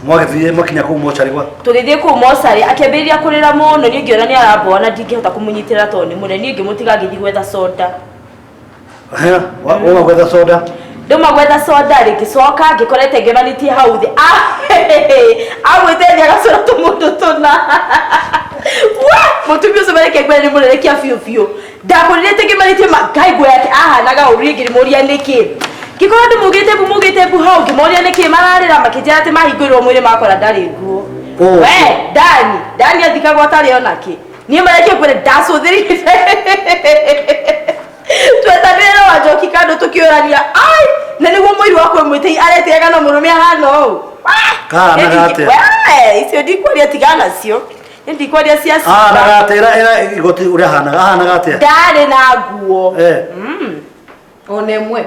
Mwagĩthiĩ mwakinya kũu mocarĩ gwa? Tũgĩthiĩ kũu mocarĩ, akĩambĩrĩria kũrĩra mũno, niĩ ngĩona nĩ aramboa na ndingĩhota kũmũnyitĩrĩra tondũ nĩ mũnene. Niĩ ngĩmũtiga ngĩthiĩ gwetha soda. Wauma gwetha soda? Ndauma gwetha soda rĩ, ngĩcoka ngĩkorete ngemanĩtie hau thĩ. Agwĩte thĩ agacũra tũmũndũ tũna. Mũtumia ũcio mareke ngwĩre nĩ mũrerekia biũ biũ. Ndakũrĩrĩte ngemanĩtie Ngai nguo yake ahanaga ũru, niĩ ngĩmũria nĩkĩ. Ngĩkorwo andũ maugĩte mbu, maugĩte mbu hau, ngĩmoria nĩkĩ mararĩra, makĩnjĩra atĩ mahingũrirwo mwĩrĩ makora ndarĩ nguo. We, Dani, Dani athikagwo atarĩ ona kĩ. Niĩ mareke ngwĩre ndacũthĩrĩire. Twetanĩre wa Njoki kando tũkĩũrania, ai, na nĩguo mũiru wakwa mwĩtĩi aretĩaga na mũrũme ahana ũũ. Kahanaga atĩa? We, icio ndikwaria tigana nacio. Nĩ ndikwaria cia ciimba. Ahanaga atĩa? Ĩra igoti ũrĩa ahanaga, ahanaga atĩa? Ndarĩ na nguo. Ona ĩmwe.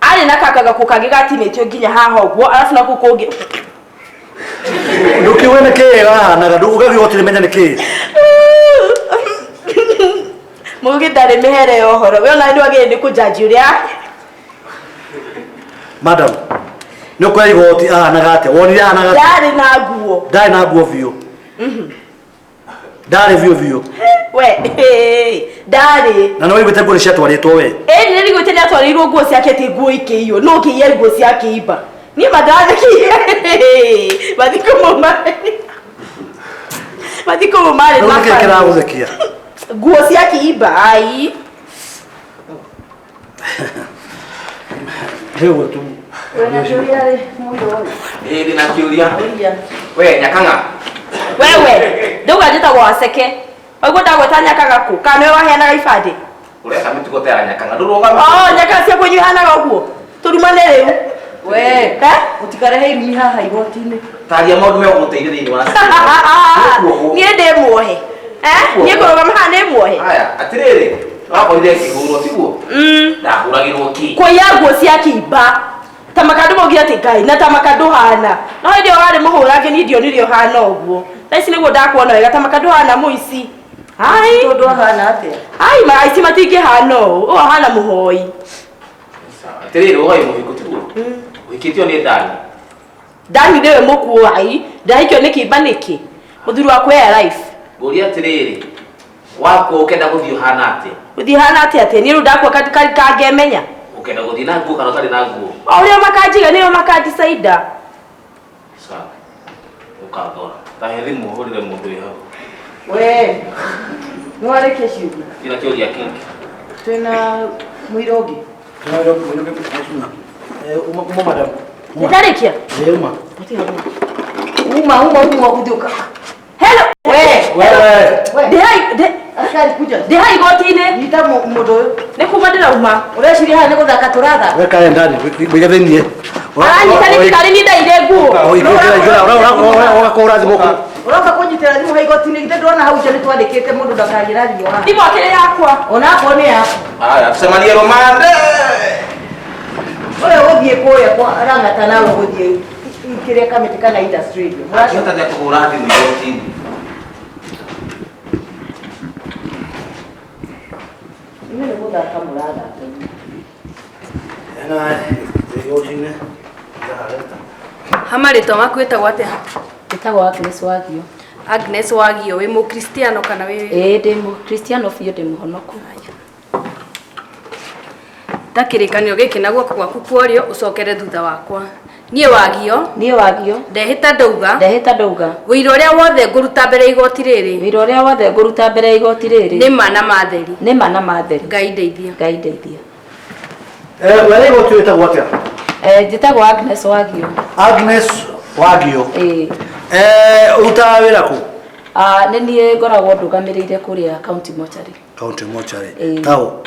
Arĩ na kakaga kũ kangĩ gatinĩtio nginya haha ũguo, arabu na kũu kũngĩ. Ndũkiuge nĩ kĩĩ ahanaga, ũgathiĩ igoti rĩmenye nĩ kĩĩ. Mũgĩ ndarĩ mĩhere ya ũhoro. We ona nĩ wagĩrĩire nĩ kũnjanji ũrĩa. Madam, nĩ ũkwĩra igoti ahanaga atĩa? Wonire ahanaga atĩa? Ndarĩ na nguo. Ndarĩ na nguo biũ. Ndarĩ biũ biũ. We, ndarĩ. Na nĩ waiguĩte nguo nĩ ciatwarĩtwo we? Ĩĩ, nĩ nĩguĩte nĩ atwarĩirwo nguo ciake atĩ nguo ikĩiywo. No ũkĩiye nguo cia kĩimba. Niĩ mandathĩkĩire. Mathiko mau marĩ. Mathiko mau marĩ Rĩu nĩkĩĩ mabani. kĩragũthekia? Nguo cia kĩimba, ai. Rĩu tu. Wĩna kĩũria rĩ, mũndũ ũyũ? Ĩĩ, ndĩna kĩũria. We, Nyakang'a. Wewe, ndauga njĩtagwo Waceke. Waigua ndagwĩta Nyakang'a kũ? Kana nĩwe waheanaga ibandĩ? Ũreka mĩtugo ta ya Nyakang'a, ndũrũgame. Oh, Nyakang'a cia kwanyu ihanaga ũguo? Tũrumane rĩu. We, ũtikarehe irumi haha igoti-inĩ. Taria maũndũ megũgũteithia thĩinĩ wa Niĩ ndĩ muohe. Niĩ ngũrũgama haha nĩ muohe. Haya, atĩrĩrĩ, wakorire ngĩhũrwo tiguo? Ndahũragĩrwo kĩ? Kũiya nguo cia kĩimba. Ta makandũ maugire atĩ Ngai, na ta makandũ hana. No hĩndĩ ĩyo warĩ mũhũrange niĩ ndionire ũhana ũguo. Thaa ici nĩguo ndakuona wega ta makandũ hana mũici. Ai. Tondũ ahana atĩa? Ai, aici matingĩhana ũũ. Ũũ ahana mũhoi. Atĩrĩrĩ, ũhoi mũhiku tiguo? Ũhikĩtio nĩ Dani. Dani nĩwe mũkuo ai. Ndahikio nĩ kĩimba nĩkĩ? Mũthuri wakwa e alive. Ngũria atĩrĩrĩ, wakwa ũkenda gũthiĩ ũhana atĩa? Gũthiĩ hana atĩa atĩa? Niĩ rĩu ndakua kangemenya. Ũkenda gũthiĩ na nguo kana ũtarĩ na nguo? O ũrĩa makanjiga nĩo makandicaida. Sawa. Ũkathora. Ta he thimũ ũhũrĩre mũndũ wĩ hau. We, nĩ warĩkia ciũria? Ndina kĩũria kĩngĩ. Twĩna mũira ũngĩ? Uma madam. Nĩndarĩkia? Ĩĩ, uma. Uma, uma, uma, ũthiĩ ũka. Hello. We. We. Ndĩhai, Askari kuja. ndĩhai igoti-inĩ. Nyita mũndũ ũyũ. Nĩ kuma ndĩrauma. Ũreciria haha nĩ gũthaka tũrathaka? We kae ndani, wĩige thĩiniĩ. Aranyita nĩ karĩ niĩ ndaire nguo. Ingĩra, ingĩra, ũgakũhũra thimũ kũ. Ũroka kũnyitĩra thimũ ha igoti-inĩ, githĩ ndũrona hau nja nĩ twandĩkĩte mũndũ ndakagĩra thimũ haha. Thimũ akĩrĩ yakwa. Ona akorwo nĩ yaku. Haya, tucemanie rũmande. Ũyũ ũgũthiĩ kũrĩa kwa Lang'ata nawe ũgũthiĩ kĩrĩa kamĩtĩ kana industry. Akĩhota atĩa kũhũra thimũ igoti-inĩ? Inyuĩ nĩ gũthaka mũrathaka. Igoti-inĩ. Hama rĩtwa maku wĩtagwo atĩa? Njĩtagwo Agnes Wagio. Agnes Wagio, wĩ mũkristiano kana wĩ Ĩĩ ndĩ mũkristiano biũ, ndĩ mũhonoku. Ta kĩrĩkanĩro gĩkĩ na guoko gwaku kwa ũrĩo ũcokere thutha wakwa. Niĩ Wagio. Niĩ Wagio. Ndehĩta ndauga. Ndehĩta ndauga. Ũira ũrĩa wothe ngũruta mbere ya igoti rĩrĩ. Ũira ũrĩa wothe ngũruta mbere ya igoti rĩrĩ. Nĩ ma na ma theri. Nĩ ma na ma theri. Ngai ndeithia. Ngai ndeithia. Wera igoti wĩtagwo atĩa? Njĩtagwo Agnes Wagio. Agnes Wagio. Ĩĩ. Ũrutaga wĩra kũ? Nĩ niĩ ngoragwo ndũgamĩrĩire kũrĩa county mortuary. County mortuary. Ĩĩ. Tao?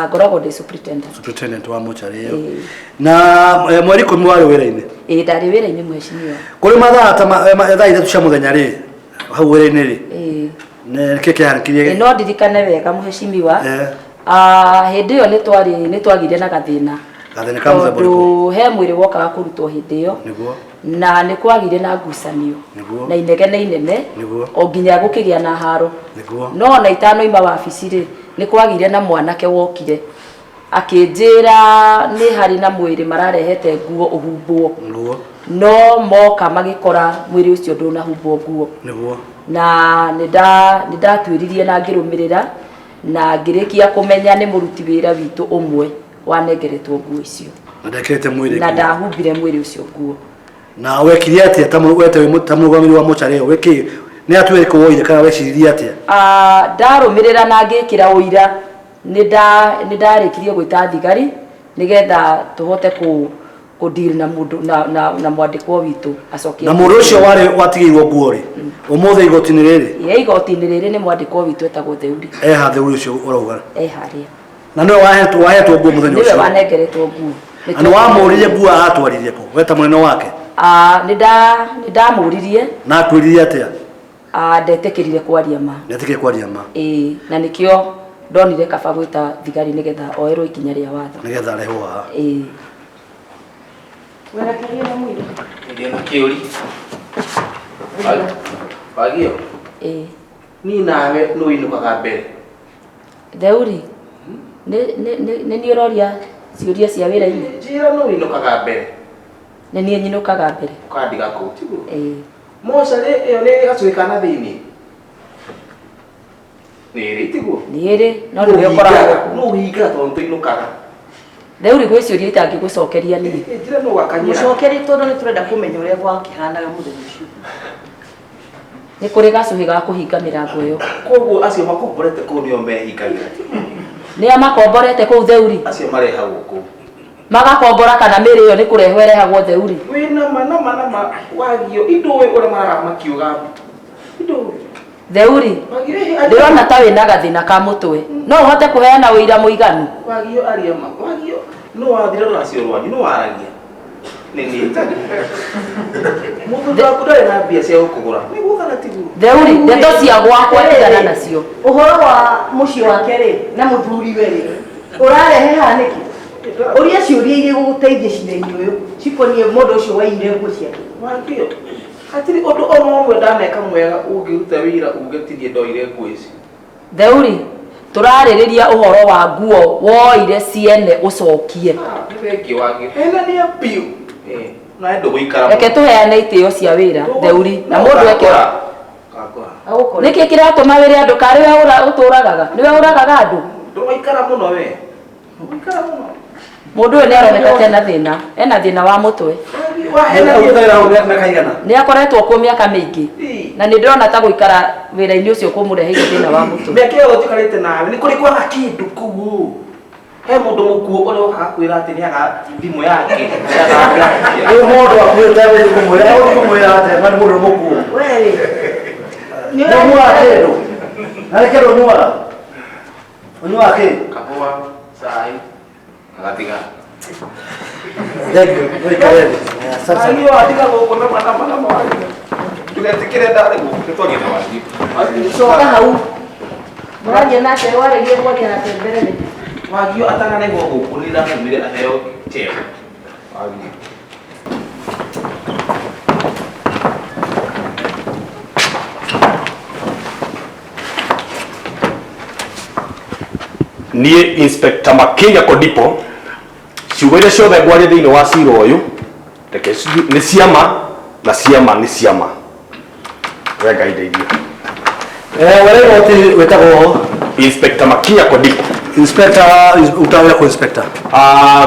Ngoragwo ndĩ superintendent. Superintendent wa mortuary ĩyo. Na mweri 10 warĩ wĩra-inĩ? Ĩĩ ndarĩ wĩra-inĩ mheshimiwa. Kũrĩ mathaa ta thaa 3 cia mũthenya rĩ, hau wĩra-inĩ rĩ? Ĩĩ. Nĩ kĩ kĩhanĩkire? No ndirikane wega mheshimiwa. Hĩndĩ ĩyo nĩ twagire na gathĩna. Gathĩna ka mũthemba ũrĩkũ? Tondũ he mwĩrĩ wokaga kũrutwo hĩndĩ ĩyo. Nĩguo. Na nĩ kwagire na ngucanio. Nĩguo. Na inegene inene. Nĩguo. O nginya gũkĩgĩa na haro. Nĩguo. No ona itanoima wabici rĩ, nĩ kwagire na mwanake wokire. Akĩnjĩra nĩ harĩ na mwĩrĩ mararehete nguo ũhumbwo. Nĩguo. No moka magĩkora mwĩrĩ ũcio ndũnahumbwo nguo. Nĩguo. Na nĩ ndatuĩririe na ngĩrũmĩrĩra na ngĩrĩkia kũmenya nĩ mũruti wĩra witũ ũmwe wanengeretwo nguo icio. Na ndekĩrĩte mwĩrĩ Na nguo. ndahumbire mwĩrĩ ũcio nguo. Na wekire atĩa ta mũrũgamĩrĩri wa mocarĩ ĩyo? Wĩkĩ nĩ atua ĩrĩkũ woire kana weciririe atĩa? Ndarũmĩrĩra na ngĩkĩra ũira nĩ ndarĩkirie gwĩta thigari nĩgetha tũhote kũ deal na mũndũ na mwandĩkwo witũ acokie. Na mũndũ ũcio warĩ watigĩirwo nguo rĩ, ũmũthĩ igoti-inĩ rĩrĩ? Ĩĩ igoti-inĩ rĩrĩ nĩ mwandĩkwo witũ etagwo Theuri. Eha Theuri ũcio ũrauga? E harĩa. Na nĩwe wahetwo nguo mũthenya Nĩwe ũcio? wanengeretwo nguo. Na nĩ wamũririe nguo atwaririe kũ? We ta mũnene wake? Nĩ ndamũririe. Na akwĩrire atĩa? Ndetĩkĩrire kwaria ma. Ndetĩkĩrire kwaria ma. Ĩĩ, na nĩkĩo ndonire kaba gwĩta thigari nĩgetha oerwo ikinya rĩa watho. Nĩgetha arehwo haha. Ĩĩ. Wena kĩũria na mũira? Ndĩ na kĩũri. Wagio? Ĩĩ. Niĩ nawe nũ ũinũkaga mbere? Theuri, nĩ niĩ ũroria ciũria cia wĩra-inĩ? Njĩra nũ ũinũkaga mbere? Nĩ niĩ nyinũkaga mbere. Ũkandiga kũu, tiguo? Ĩĩ. Mocarĩ ĩyo nĩ gacũhĩ ka na thĩinĩ? Nĩ ĩrĩ, tiguo? Nĩ ĩrĩ, no nĩwe ũkoragwo kuo. Nũ ũhingaga tondũ nĩtũinũkaga? Theuri gwĩ ciũria itangĩgũcokeria niĩ. Njĩra nũ wakanyĩra? Mũcokerie tondũ nĩ tũrenda kũmenya ũrĩa gwakĩhanaga mũthenya ũcio. Nĩ kũrĩ gacũhĩ ga kũhinga mĩrango ĩyo. Koguo acio makomborete kũu nĩo mehingagĩra? Nĩ a makomborete kũu Theuri? Acio marehagwo kũu. Magakombora kana mĩrĩ ĩyo nĩ kũrehwo ĩrehagwo Theuri? Wĩna ma na ma na ma Wagio indũĩ ũrĩa mararaga makiuga. Indũĩ. Theuri, ndĩrona ta wĩna gathĩna ka mũtwe. No ũhote kũheana ũira mũiganu? Wagio aria ma. Wagio no wathire rũracio rwanyu no waragia. Nĩ niĩ. Mũthuri waku ndarĩ na mbia cia gũkũgũra. Nĩguo kana tiguo? Theuri, ndeto cia gwakwa tigana nacio. Ũhoro wa mũciĩ wake rĩ na mũthuriwe rĩ ũrarehe haha nĩkĩ? Ũria ciũria iria igũgũteithia cira-inĩ ũyũ cikoniĩ mũndũ ũcio waiyire nguo ciake. Wagio, hatirĩ ũndũ ona ũmwe ndaneka mwega ũngĩruta wĩra uge ti niĩ ndoire nguo ici. Theuri, tũrarĩrĩria ũhoro wa nguo woire ciene ũcokie. Nĩ thengiũ Wagio. Henania biũ. Na ndũgũikara. Reke tũheane itĩo cia wĩra Theuri na mũndũ eke. Nĩkĩ kĩratũma wĩre andũ karĩ we ũtũragaga? Nĩwe ũragaga andũ? Ndũgũikara mũno we. Ndũgũikara mũno. Mũndũ ũyũ nĩ aroneka ta ena thĩna, ena thĩna wa mũtwe. Nĩ akoretwo kuo mĩaka mĩingĩ na nĩ ndĩrona ta gũikara wĩra-inĩ ũcio kũmũreheire thĩna wa mũtwe. Mĩaka ĩyo tũikarĩte nawe nĩ kũrĩ kwaga kĩndũ kũu. He mũndũ mũkuũ ũrĩa ũkaga kwĩra atĩ nĩ aga thimũ yake. Rĩu mũndũ akuĩte gũthiĩ kũmwĩra, gũthiĩ kũmwĩra atĩa na nĩ mũndũ mũkuũ. We rĩ. Nĩ ũnyuaga kĩndũ? Na nĩ kĩndũ ũnyuaga? Ũnyuaga kĩ? Kahũa, cai, agatiga. Thank you. Wĩikare thĩ. Asante sana. Wagio atiga gũkũ na ma na ma na ma Wagio. Ndũgetĩkĩre ndarĩ gũkũ nĩ twaria na Wagio. Coka hau. Mũraria nake waregie kwaria nake mbere nĩkĩ? Wagio atanarehwo gũkũ nĩ ndamũmire aheo cheo. Wagio. Niĩ Inspector Makĩnya Kodipo, Ciugo iria ciothe ngwaria thĩinĩ wa cira ũyũ reke nĩ ciama na ciama nĩ ciama. We Ngai ndeithia. Wale wote wetagwo Inspector Makinya Kodiko. Inspector utawira ku inspector.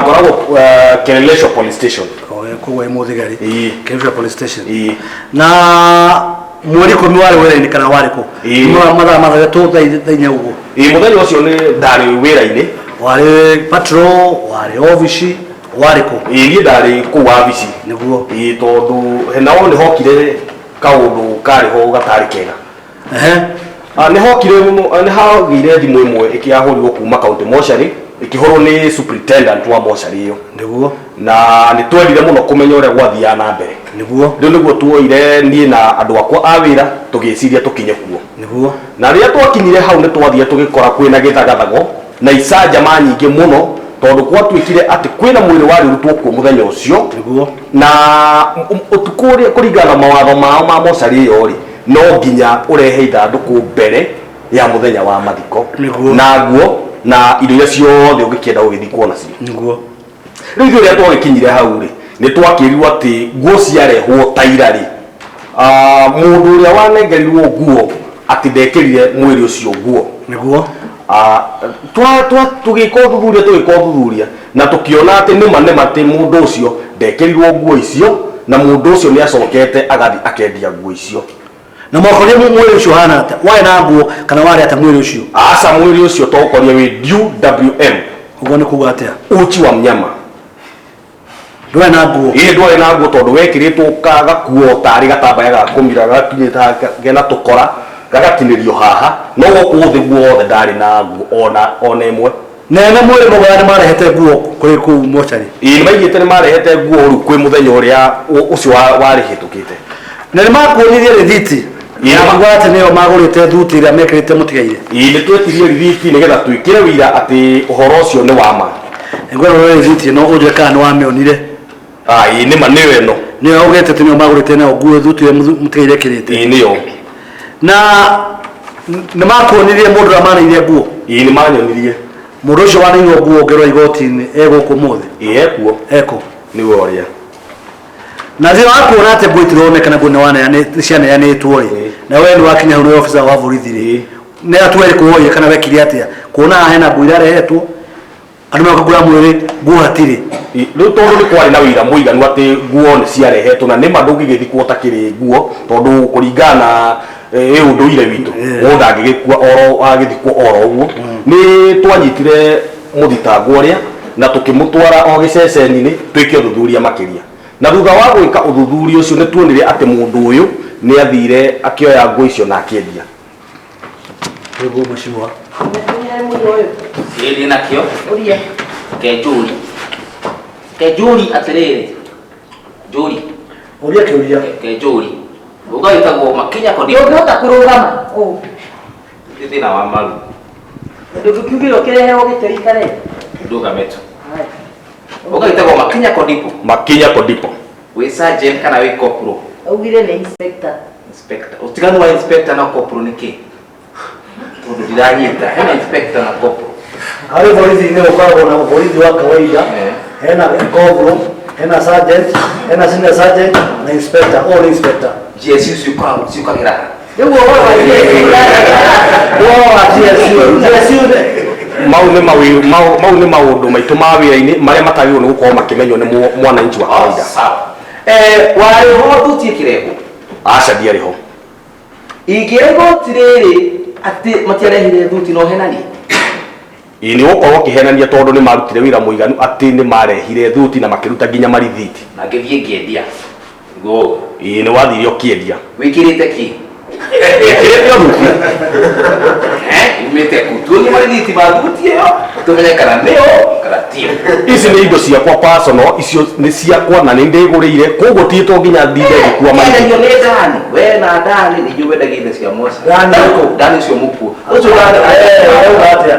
Ngoragwo Kileleshwa Police Station. Koguo ĩ mũthigari. Ĩĩ. Kileleshwa Police Station. Ĩĩ. Na mweri 10 warĩ wĩra-inĩ kana warĩ kũ? Ĩĩ. Mathaa 6 thaa 4 ũguo. Ĩĩ, mũthenya ũcio nĩ ndarĩ wĩra-inĩ. Warĩ patrol, warĩ obici, warĩ kũ? Ĩĩ, niĩ ndarĩ kũu wabici. Nĩguo. Ĩĩ, tondũ nao nĩ hokire kaũndũ karĩ ho gatarĩ kega. Nĩ hokire nĩ hagĩire thimũ ĩmwe ĩkĩahũrirwo kuma county mortuary ĩkĩhũrwo nĩ superintendent wa mortuary ĩyo. Nĩguo. Na nĩ twendire mũno kũmenya ũrĩa gwathiaga na mbere. Nĩguo. Rĩu nĩguo tuoire niĩ na andũ akwa a wĩra tũgĩciria tũkinye kuo. Nĩguo. Na rĩrĩa twakinyire hau nĩ twathire tũgĩkora kwĩna gĩthagathago na icanjama nyingĩ mũno tondũ gwatuĩkire atĩ kwĩna mwĩrĩ warĩrutwo kuo mũthenya ũcio. Nĩguo. Na ũtukũ ũrĩa kũringana na mawatho mao ma mocarĩ ĩyo rĩ, no nginya ũrehe ithandũkũ mbere ya mũthenya wa mathiko. Nĩguo. Na nguo na indo iria ciothe ũngĩkĩenda gũgĩthikwo nacio. Nĩguo. Rĩu ithuĩ rĩrĩa twagĩkinyire hau rĩ, nĩ twakĩrirwo atĩ nguo ciarehwo ta ira rĩ, mũndũ ũrĩa wanengerirwo nguo atĩ ndekĩrire mwĩrĩ ũcio nguo. Nĩguo. Tũgĩka ũthuthuria na tũkĩona atĩ nĩma nĩma atĩ mũndũ ũcio ndekĩrirwo nguo icio na mũndũ ũcio nĩ acokete agathiĩ akendia nguo icio. Na mwakorire mwĩrĩ ũcio ũhana atĩa? Warĩ na nguo kana warĩ atĩa mwĩrĩ ũcio? Aca, mwĩrĩ ũcio tokorire wĩ UWM. Ũguo nĩ kuga atĩa? Uchi wa mnyama. Ndwarĩ na nguo? Ĩĩ, ndwarĩ na nguo tondũ wekĩrĩtwo gakuo tarĩ gatambaya ga kũmira gagakinyĩte haha kena tũkora gagatinĩrio haha, no gũkũ thĩ guothe ndarĩ na nguo ona ĩmwe. Nene mwĩrĩ mũgwanja nĩ marehete nguo kũrĩ kũu mocarĩ? Ĩĩ, nĩ maigĩte nĩ marehete nguo rĩu kwĩ mũthenya ũrĩa ũcio warĩhĩtũkĩte. Na nĩ makuonirie rĩthiti? Ĩĩ, Ya kuga atĩ nĩo magũrĩte thuti ĩrĩa mekĩrĩte mũtigaire? Ĩĩ, nĩ twetirie rĩthiti nĩgetha twĩkĩre wĩira atĩ ũhoro ũcio nĩ wa ma. Ngwenda ũrore rĩthiti ĩno ũnjĩre kana nĩ wamĩonire. Ĩĩ, nĩ ma, nĩyo ĩno. Nĩyo augĩte atĩ nĩo magũrĩte nayo nguo thuti ĩrĩa mũtigaire ekĩrĩte? Ĩĩ, nĩyo. Na nĩ makuonirie mũndũ ũrĩa maneire nguo? Ĩĩ, nĩ manyonirie. Mũndũ ũcio waneirwo nguo ũngĩrora igoti-inĩ e gũkũ ũmũthĩ? Ĩĩ, ekuo. Eko. Nĩwe ũrĩa. Na thutha wa kuona atĩ nguo itironekana, nguo nĩ cianeanĩtwo rĩ, na we nĩ wakinya hau nĩ obitha wa borithi rĩ, nĩ hatua ĩrĩkũ woire kana wekire atĩa kuona haha hena nguo irarehetwo andũ magoka kũgũra mwĩrĩ nguo hatirĩ? Rĩu tondũ nĩ kwarĩ na wĩira mũiganu atĩ nguo nĩ ciarehetwo na nĩma ndũngĩgĩthikwo ũtakĩrĩ nguo tondũ kũringana na ũndũire witũ mũndũ ndangĩgĩkua oro agĩthikwo oro ũguo. Nĩ twanyitire mũthitangwo ũrĩa na tũkĩmũtwara o gĩceceni-inĩ twĩke ũthuthuria makĩria. Na thutha wa gwĩka ũthuthuria ũcio nĩ tuonire atĩ mũndũ ũyũ nĩ athire akĩoya nguo icio na akĩendia. Nĩguo mheshimiwa. Ĩĩ, ndĩ nakĩo. Kenjũri. Kenjũri atĩrĩrĩ. Njũri. Ũria kĩũria. Kenjũri. Ũgagĩtagwo Makinya Kodiko. Ndũngĩhota kũrũgama. Ũũ. Nĩ thĩna wa maru. Ndũngĩkiugĩra ũkĩreherwo gĩtĩ ũikare. Ndũgame tu. Ũgagĩtagwo Makinya Kodipo. Makinya Kodipo. Wĩ sergeant kana wĩ corporal? Augire nĩ inspector. Inspector. Ũtiganu wa inspector na corporal nĩ kĩ? Tondũ ndiranyita. Hena inspector na corporal. Harĩ borithi-inĩ gũkoragwo na borithi wa kawaida, hena corporal, hena sergeant, hena senior sergeant na inspector, all inspector. GSU ciũkagĩra. Rĩu ũhoro wa GSU. Ũhoro wa GSU. GSU Mau nĩ mau nĩ maũndũ maitũ ma wĩra-inĩ marĩa matagĩrĩirwo nĩ gũkorwo makĩmenywo nĩ mwananchi wa kawaida. Sawa. Warĩ ho thuti ĩkĩrehwo? Aca, ndiarĩ ho. Ingĩra igoti rĩrĩ atĩ matiarehire thuti no henanie? Ĩĩ, nĩ gũkorwo ũkĩhenania tondũ nĩ marutire wĩra mũiganu atĩ nĩ marehire thuti na makĩruta nginya marithiti. Na ngĩthiĩ ngĩendia. Nĩguo. Ĩĩ, nĩ wathire ũkĩendia. Wĩkĩrĩte kĩ? Wĩkĩrĩte o thuti. Umĩte kũ? Tuonie marithiti ma thuti ĩyo, tũmenye kana nĩyo kana tiyo. Ici nĩ indo ciakwa personal, icio nĩ ciakwa na nĩ ndĩgũrĩire, koguo ti to nginya ndinde ngĩkua marithiti. Kenagio nĩ Dani, we na Dani nĩ inyuĩ wendagia indo cia Mosa. Dani ũrĩkũ? Dani ũcio mũkuũ. Ũcio Dani, auga atĩa?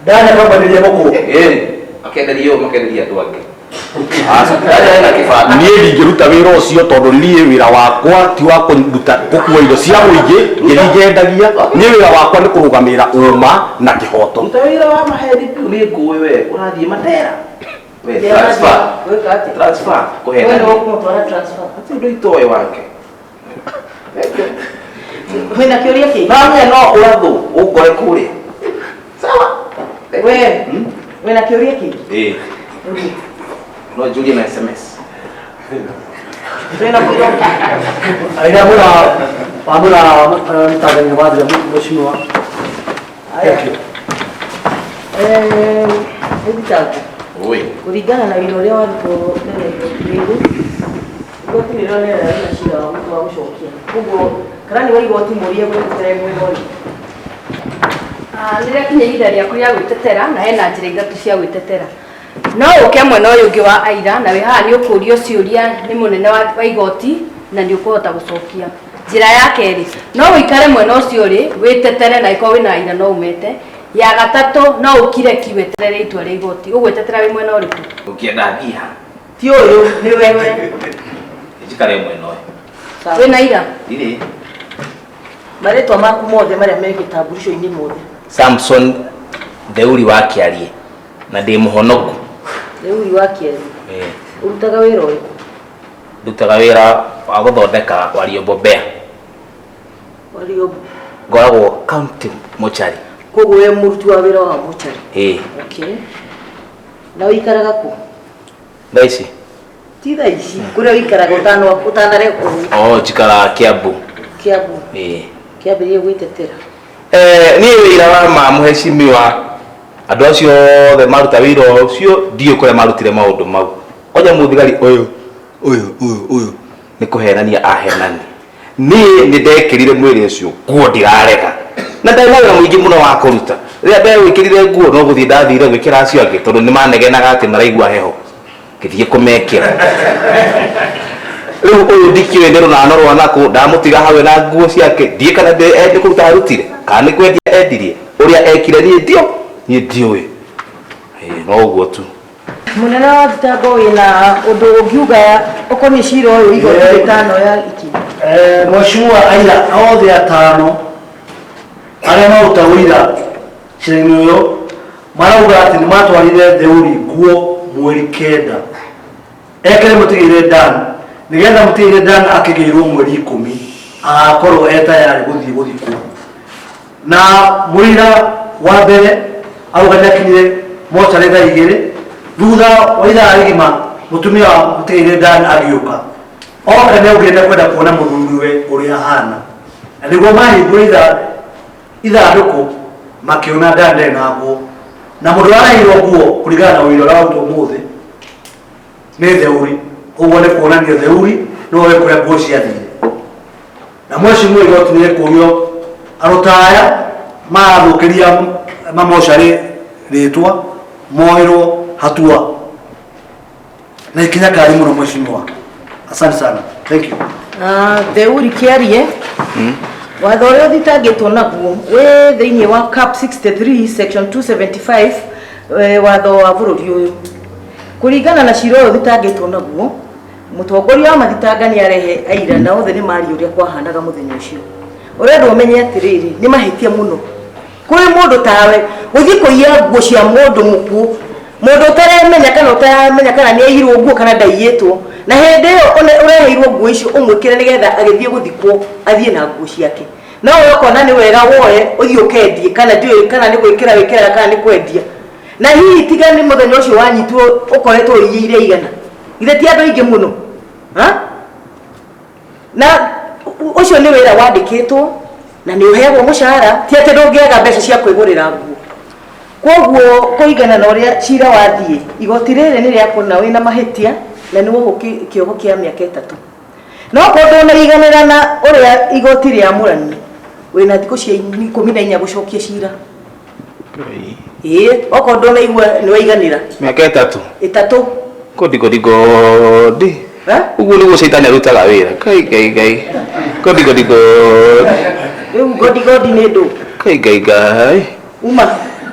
Dani akambanĩria mũkuũ. Ĩĩ, makenderia ũũ, makenderia andũ angĩ. Niĩ ndingĩruta wĩra ũcio tondũ niĩ wĩra wakwa ti wa kũruta gũkua indo cia mũingĩ ngĩthiĩ ngendagia. Niĩ wĩra wakwa nĩ kũrũgamĩrĩra ũma na kĩhoto. Ruta wĩra wa maheni biũ, nĩ ngũĩ we, ũrathiĩ Mandera. We transfer. Gwĩka atĩa? Transfer We nĩwe kũhenania. ũkũmũtwara transfer. Hatirĩ ũndũ itoĩ wake. Wĩna kĩũria kĩngĩ? Namenya no ũrathũ ũngore kũrĩa. Sawa. We, wĩna kĩũria kĩngĩ? Ĩĩ. No njurie na SMS. Twĩna mũira Aira mura wamura mtagani wathira mheshimiwa. Thank you. Eh, thitango Oi. kũringana na wĩra ũrĩa warutwo mbere ya igoti rĩrĩ, igoti nĩ rĩronera rĩna cira wa gũcokia. Koguo karani wa igoti mũrie gwĩtetera mwena ũyũ. Nĩ rĩakinya ihinda rĩaku rĩa gwĩtetera na hena njĩra ithatũ cia gwĩtetera. No ũke mwena ũyũ ũngĩ wa aira na wĩ haha nĩ ũkũrio ciũria nĩ mũnene wa igoti na nĩ ũkũhota gũcokia. Njĩra ya kerĩ, no ũikare mwena ũcio ũrĩ wĩtetere na ĩkorwo wĩna aira no ũmete. Ya gatatũ, no ũkire ki weterere itua rĩa igoti. Ũgwĩtetera wĩ mwena ũrĩkũ? Ũngĩenda thiĩ ha? Ti ũyũ, nĩ wewe. Njikare mwena ũyũ. Wĩna aira? Ndirĩ. Marĩtwa maku mothe marĩa me gĩtambulico-inĩ mothe. Samson Theuri wa Kĩarie na ndĩ mũhonoku. Theuri wa Kĩarie. Ĩĩ. Ũrutaga wĩra ũrĩkũ? Ndutaga wĩra wa gũthondeka Wariobombea. Wariobo. Ngoragwo county mortuary. Koguo wĩ mũruti wa wĩra wa mortuary. Ĩĩ. Okay. Na ũikaraga kũ? Thaa ici? Ti thaa ici, kũrĩa ũikaraga ũtanarekwo. Oh, njikaraga Kiambu. Kiambu. Ĩĩ. Kĩambĩrĩrie gwĩtetera. Niĩ wĩra wa ma mũhecimiwa andũ acio othe maruta wĩra ũcio ndiũĩ kũrĩa marutire maũndũ mau. Kwanja mũthigari ũyũ ũyũ ũyũ ũyũ nĩ kũhenania ahenania. Niĩ nĩ ndekĩrire mwĩrĩ ũcio nguo ndirarega. Na ndarĩ na wĩra mũingĩ mũno wa kũruta. Rĩrĩa ndewĩkĩrire nguo no gũthiĩ ndathire gwĩkĩra acio angĩ tondũ nĩ manegenaga atĩ maraigua heho. Ngĩthiĩ kũmekĩra. Rĩu ũyũ ndikĩũĩ nĩ rũnano rwa nakũ ndamũtiga hau na nguo ciake ndiĩ kana nĩ kũruta arutire kana nĩ kwendia endirie ũrĩa ekire niĩ ndio niĩ ndiũĩ. No ũguo tu. Mũnene wa thitango wĩna ũndũ ũngiuga ũkoniĩ cira ũyũ igoti rĩtano ya ikinya? Mheshimiwa aira othe atano arĩa maruta ũira cira-inĩ ũyũ marauga atĩ nĩ matwarire Theuri nguo mweri 9 ekere mũtigĩire Dan nĩgetha mũtigĩire Dan akĩgĩrwo mweri 10 agakorwo e tayarĩ gũthiĩ gũthikwo. Na mũira wa mbere auga nĩakinyire mocarĩ thaa 2 thutha wa ithaa rigima mũtumia wa mũtigĩire Dan agĩũka oka nĩaugire nĩekwenda kuona mũthuriwe ũrĩa ahana na nĩguo mahingũre ithandũkũ makĩona Dan ndarĩ na nguo na mũndũ araheirwo nguo kũringana na ũira ũrĩa warutwo ũmũthĩ nĩ Theuri. Ũguo nĩ kuonania Theuri nĩwe wĩ kũrĩa nguo ciathire. Na mheshimiwa igoti nĩ rĩkũrio arutaya marathũkĩria mamocarĩ rĩtwa moerwo hatua na ikinya kari mũno mheshimiwa. Asante sana. Thank you. Theuri Kĩarie, watho ũrĩa ũthitangĩtwo naguo wĩ thĩinĩ wa Cap 63 section 275 watho wa bũrũri ũyũ. Kũringana na cira ũyũ ũthitangĩtwo naguo, mũtongoria wa mathitanga nĩ arehe aira na othe nĩ maria ũrĩa kwahanaga mũthenya ũcio. Ũrenda ũmenye atĩrĩrĩ, nĩ mahĩtia mũno kũrĩ mũndũ tawe gũthiĩ kũiya nguo cia mũndũ mũkuũ, mũndũ ũtaremenya kana ũtaramenya kana nĩ aiyirwo nguo kana ndaiyĩtwo, na hĩndĩ ĩyo ũreheirwo nguo icio ũmwĩkĩre nĩgetha agĩthiĩ gũthikwo athiĩ na nguo ciake. No we ũkona nĩ wega woe ũthiĩ ũkendie kana ndiũĩ kana nĩ gwĩkĩra wĩkĩraga kana nĩ kwendia. Na hihi tiga nĩ mũthenya ũcio wanyitwo ũkoretwo ũiyĩire igana. Githĩ ti andũ aingĩ mũno? Ha? Na ũcio nĩ wĩra wandĩkĩtwo na nĩ ũheagwo mũcara, ti atĩ ndũngĩaga mbeca cia kwĩgũrĩra nguo. Koguo kũringana na ũrĩa cira wathiĩ, igoti rĩrĩ nĩ rĩakuona wĩna mahĩtia na nĩ wohwo kĩoho kĩa mĩaka 3. No korwo ndũnaiganĩra na ũrĩa igoti rĩamũrania, wĩna thikũ cia 14 gũcokia cira. Ĩĩ, okorwo ndũnaigua nĩ waiganĩra. Mĩaka 3. 3. Godi godi godi. Ũguo nĩguo caitani arutaga wĩra. Kai kai kai. Godi godi godi. Rĩu godi godi nĩ ndũ. Kai kai kai. Uma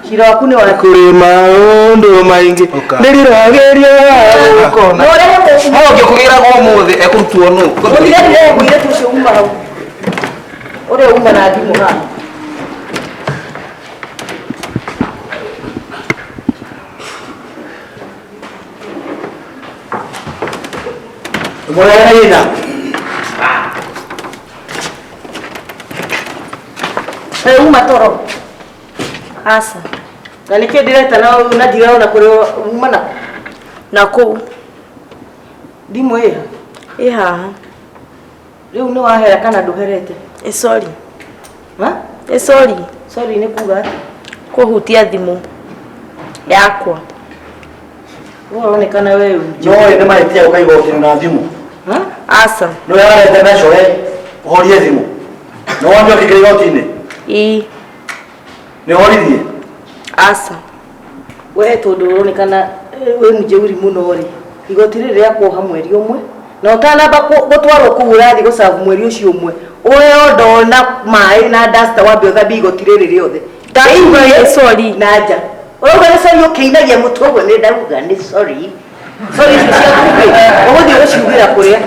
cira waku nĩ wa kũrĩ maũndũ maingĩ ndĩriragĩria gũkona. Hau ũngĩkũgĩraga ũmũthĩ ekũrutwo nũ? Mũthigari rehe mũirĩtu ũcio uma hau. Ũrĩa uma na thimũ haha. Mũrehe ina. Hey, uma toro. Aca. Na nĩkĩ ndĩreta na na ndirona kũrĩa uma na Na kũu. Thimũ ĩha? Ĩ haha. Rĩu nĩ wahera kana ndũherete? Ĩ sorry. Ha? Ĩ sorry. Sorry nĩ kuga atĩa? Kũhutia thimũ yakwa. Wewe ũronekana we No nĩ mahĩtia gũka igoti-inĩ na thimũ. Ha? Aca. No yarete mecore ũhorie thimũ. Nĩ wonire ũkĩingĩra igoti-inĩ? Ĩ. Nĩ ũhoririe? Aca. We tondũ ũronekana wĩ mũjeuri mũno rĩ, igoti rĩrĩ rĩa kuoha mweri ũmwe na ũtanamba gũtwarwo kũu ũrathiĩ gũcabu mweri ũcio ũmwe ũheo ndoo na maĩ na duster wambe ũthambie igoti rĩrĩ rĩothe. Ndauga nĩ sorry. Na nja. Ũrauga nĩ sorry ũkĩinagia mũtwe ũguo nĩ ndauga nĩ sorry. Sorry icio ciaku rĩ, ũgũthiĩ gũciugĩra kũrĩa.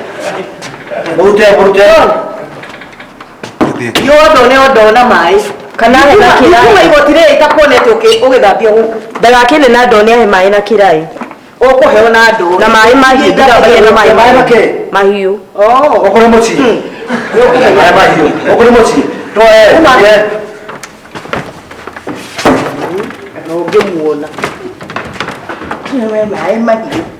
Mũrute mũrute. Yondo nĩ ndoo na maĩ. Kana ahe na kĩraĩ. Kuma igoti rĩrĩ itakuonete ũgĩthambia gũkũ. Ndagakĩne na ndoo nĩ ahe maĩ na kĩraĩ. Ũkũheo na ndoo. Na maĩ mahiũ ndigambagia na maĩ Maĩ makĩ? Mahiũ. Oh. Okorwo mũciĩ. Maĩ mahiũ. Okorwo mũciĩ. Toe. Na ũngĩmuona. We maĩ mahiũ.